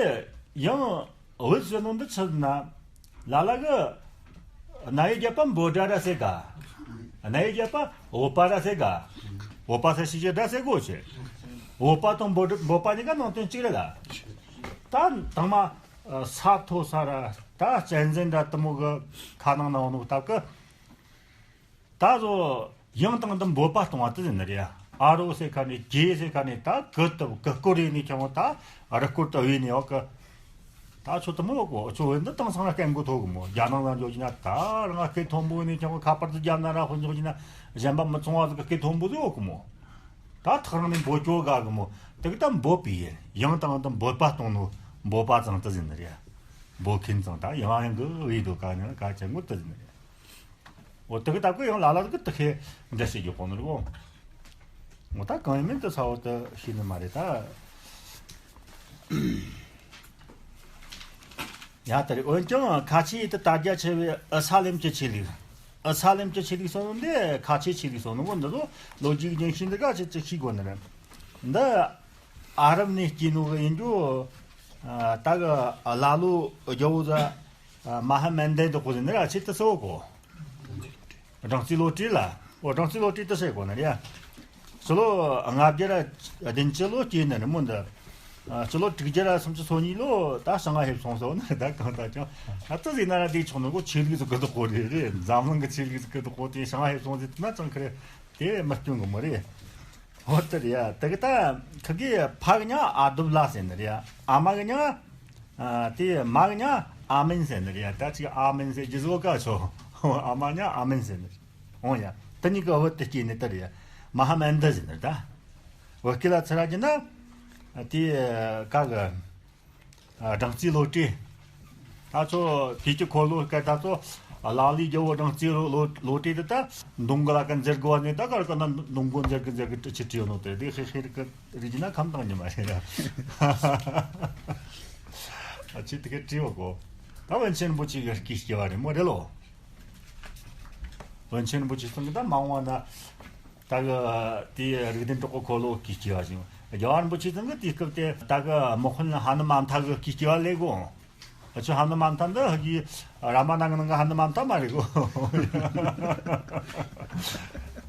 ཡང་བོད་ཟེར་ནོ་འདི་ཆི་ན། ལ་ལ་གི་རྣ་བའི་རྒྱབ་པ་འབོད་སྒྲ་ར་ཟེར་ག། རྣ་བའི་རྒྱབ་པ་བོད་པ་ར་ཟེར་ག། བོད་པ་ཟེར་ཤེས་ཀྱི་སྒྲ་ཟེར་གོ་ཆེ། བོད་པ་དང་འབོད་འབོད་པ་གཉིས་ཀ་ནང་དོན་གཅིག་རེད་ལ། ད་དང་མ་ས་མཐོ་ས་ར་ད་གཅན་གཟན་འདྲ་དེ་མོ་གི་ཁ་ནང་ན་འོ་ནོ་སྟབས་གི། ད་བཟོ་ཡང་དང་དུ་འབོད་པ་གཏོང་བ་དེ་ཟིན་ནི་རེད། ཨ་རོ་ཟེར་ཁ་ནས་ཀྱེ་ཟེར་ཁ་ནས་ད་གི་དུ་གི་སྐོར་རེ་ནས་ཀྱང་ད་རི་སྐོར་དུ་བས་ནས་འོག་གི། ད་ཆོ་དུ་མོ་གོ་ཆོ་བས་འདི་དང་སང་ལ་སྐད་མགོ་ཐོག་གི་མོ། རྒྱ་ནང་ལ་འཇོག་གྱི་ན་ད་རང་སྐད་མཐོན་པོ་ནས་ཀྱང་ཁ་པར་དུ་རྒྱབ་ན་ར་ཧོ་འཇོག་གྱི་ན་གཞན་པ་མི་ཚོང་བ་ཟིག་གི་སྐད་མཐོན་པོ་ཟིག་འོག་གི་མོ། ད་ཐག་རིང་ནས་འབོད་ཀྱོ་ག་གི་མོ། དེ་གི་ད་འབོད་པའི་ཡིན། ཡང་དང་དུ་འབོད་པ་གཏོང་ནོ་འབོད་པ་ཙང་དེ་ཟིན་ནི་རེད། འབོད་མཁན་ཙང་ད་ཡང་ཡང་གི་བས་དོ་ག་ནས་ག་ཅན་མོ་དེ་ཟིན་ནི་རེད། འོ་དེ་གི་ད་ཀོ་ཡང་ལ་ལ་གི་དེ་ཁེ་འདྲ་ཞིག་ཡོད་གོ་ནོ་རེད་གོ། འོ་ད་གང་ཡིན་མིན་དུ་ས་འོ་དུ་ཤེས་ནི་མ་རེད་ད། ཡ་ད་རེད། འོན་ཀྱང་ཁ་ཆེ་ཡི་དུ་དར་རྒྱ་ཆེ་བའི་ཨི་ས་ལེམ་གྱི་ཆོས་ལུགས། ཨི་ས་ལེམ་གྱི་ཆོས་ལུགས་སོང་འདི་ཁ་ཆེ་ཆོས་ལུགས་སོང་ནོ་འདི་ལོ་ལོ་རྒྱུས་རྒྱུན་ཤེས་འདི་ག་ཅིག་ཅིག་ཤེས་དགོས་ནི་རེད། འདི་ཨ་རབ་ནས་སྐྱེས་ནོ་གི་ཡིན་རྒྱུ། ད་གི་ལ་ལོ་རྒྱལ་པོ་ཟ་མ་ཧ་མན་དེ་འདི་གོ་ཟིན་ནི་ར་ཆེ་དུ་སོ་གོ། སྦྲང་རྩི་བློ་གྲོས་ལ། འོ་སྦྲང་རྩི་བློ་གྲོས་དུ་བཤད་དགོས་ནི་རེད། ཕྱི་ལོ་ལྔ་བརྒྱ་ར་བདུན་ཅུ་ལོ་སྐྱེས་ནི་རི་མོ་འདི། ཨ། སྤྱི་ལོ་དྲུག་བརྒྱ་ར་སུམ་ཅུ་སོ་གཉིས་ལོ་ད་ཞིང་ང་ཕེབས་སོང་ཟེར་བ་ནི་ད་གང་ལྟར་ཀྱང་ཨ་ཏི་ཟིག་ན་ར་དེ་ཆོག་ནོ་གོ། ཆོས་ལུགས་ཟིག་གི་བདག་པོ་རེད། རེད། འཛམ་གླིང་གི་ཆོས་ལུགས་ཟིག་གི་བདག་པོ་དེ་ཞིང་ང་ཕེབས་སོང་ཟེར་ན་ཅང་ཁེ་རེད། དེ་མི་སྐྱོན་གི་མོ་རེད། འོ་དེ་རེད་ཡ། དེ་གི་ད་ཁི་གི་ཕ་གི་མྱིང་ཨ་དུབ་ལ་ཟེར་ནི་རེད་ཡ། ཨ་མ་གི་མྱིང་ཨ་དེ་མ་གི་མྱིང་ཨ་མིན་ཟེར་ནི་རེད་ཡ། ད་ཅིག་ཨ་མིན་ཟེར་རྒྱུ་ཟོ་ཀ་ཆོ། ཨ་མ་མྱིང་ཨ་མིན་ཟེར་ནི་རེད། འོང་ཡ། དེ་གཉིས་ཀྱི་བུ་དེ་སྐྱེས་ནི་དེ་རེད། མ་ཧ་མན་ད་ཟེར་ནི་རེད་ད། བོད་སྐད་ལ་ཚུར་ར་རྒྱུ་ན་དེ་ག་གི་སྦྲང་རྩིའི་བློ་གྲོས། ད་ཚོ་ཕི་ཅི་འཁོར་ལོ་སྐད་ད་ཚོ་ལ་ལའི་རྒྱལ་པོ་སྦྲང་རྩིའི་བློ་བློ་གྲོས་དེ་ད་མདུང་གི་ལ་ཀ་འཛེར་དགོས་ནི་ད་གར་ག་ན་མདུང་གོ་འཛེར་གི་འཛེར་གི་ཅི་བྲིས་ཡོད་ནོ་དེ་དེ་ཧེ་ཧེ་རི་ཀི་རི་རྒྱུ་ན་ཁམས་དང་ཉི་མ་རེད། ཨ་ཅི་དེ་ག་བྲིས་བ་གོ། ད་པཎ་ཆེན་རིན་པོ་ཆེ་གི་སྐུའི་སྐྱེ་བ་རེད་མོ་རེད་ལོ། པཎ་ཆེན་རིན་པོ་ཆེ་ཚང་གི་ད་མ་འོངས་ན་ད་གི་དེའི་རིགས་ལྡན་གྲོགས་པོ་འཁོར་ལོ་སྐུའི་སྐྱེ་བ་ཞིག་རྒྱལ་བ་རིན་པོ་ཆེ་ཚང་གི་དེའི་སྐབས་དེ་ད་གི་དམག་དཔོན་ཧ་ནུ་མན་ཐ་གི་སྐུའི་སྐྱེ་བ་ལས་གོ། ཨ་ཆོ་ཧ་ནུ་མན་ཐ་འདི་ཧ་གི་རཱ་མ་ན་གི་ནང་གི་ཧ་ནུ་མན་ཐ་མ་རེད་གོ།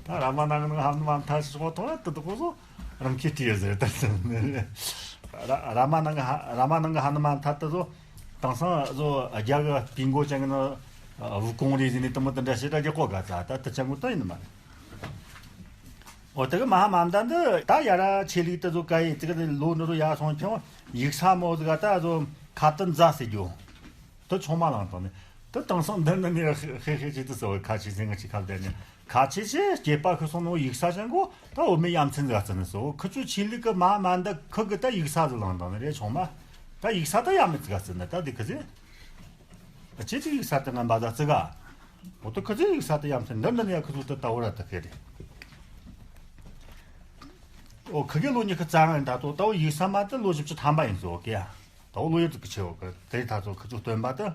ད་རཱ་མ་ན་གི་ནང་གི་ཧ་ནུ་མན་ཐ་ཞིག་གོ་ཐོག་ལ་དེ་དུ་གོ་སོ། རང་ཁྱི་ཁྲིའི་ཟེར་ད་ཟེར་ནས། ར་རཱ་མ་ནང་གི་ཧ་རཱ་མ་ནང་གི་ཧ་ནུ་མན་ཐ་དེ་ཚོ་དེང་སང་བཟོ་རྒྱ་གི་པི་མགོ་ཅན་གི་ནི་ཝུ་ཀོང་རེ་ཟེར་ནས་དེ་མོ་དེ་འདྲ་བྱེད་ད་རྒྱག་གོ་ག་ཚ་ད་དེ་ཅན་གོ་ད་ཡིན་ནི་མ་རེད། འོ་དེ་གི་མ་ཧ་མན་ད་འདི་ད་ཡ་ར་ཆོས་ལུགས་དེ་ཚོ་ག་ཡི་དེ་གི་ལོ་འདི་རུ་ཡར་སོང་ཀྱང་ཡིག་ཚད་མོ་ཟིག་ག་ད་བཟོ་ཁ་ཏི་མཛའ་ཟེར་རྒྱུ། དེ་ཆུང་མ་བླངས་བཏང་ནས། དེ་དེང་སང་འདི་ནི་ནི་ཧེ་ཧེ་ཅིག་ཏུ་ཟེར་བའི་ཁ་ཆེ་ཟིན་ང་ཅིག་ཁ་བརྡ་ནས་ཁ་ཆེ་ཆེ་སྐྱེས་པ་ཁུ་སོང་ནོ་ཡིག་ས་ཅན་གོ་ད་འོ་མའི་ཡ་མཚན་ཟིག་བརྩི་ནས་སོ། ཁུ་ཚོ་ཆོས་ལུགས་ཀྱི་མ་མ་འདི་ཁུ་གི་ད་ཡིག་ས་ཟིག་བླངས་བཏང་ནི་རེད་ཆུང་མ། ད་ཡིག་ས་ད་ཡ་མི་ཙིག་བརྩི་ནི་ད་འདི་ཁུ་ཟེ། ཨ་ཆེ་ཅིག་ཡིག་ས་ད་ང་འབའ་ཟ་ཙི་ག་འོ་ད་ཁུ་ཚོ་ཡིག་ས་ད་ཡ་མཚན་འདི་འདི་ནི་ཡ་ཁུ་ཚོ་ད་ད་འོ་ར་ད་ཁེ་རེད། འོ་ཁུ་གི་ལོ་ཉི་ཁུ་རྩ་ང་ད་དོ་ད་འོ་ཡིག་ས་མ་ད་ལོ་བཞི་བཅུ་ཐམ་པ་ཡིན་སོ་ཀེ་ཡ། ད་འོ་ལོ་ཡི་ཙིག་གི་ཆེ་འོ་གི་དེ་ད་ཚོ་ཁུ་ཚོ་སྟོན་པ་ད།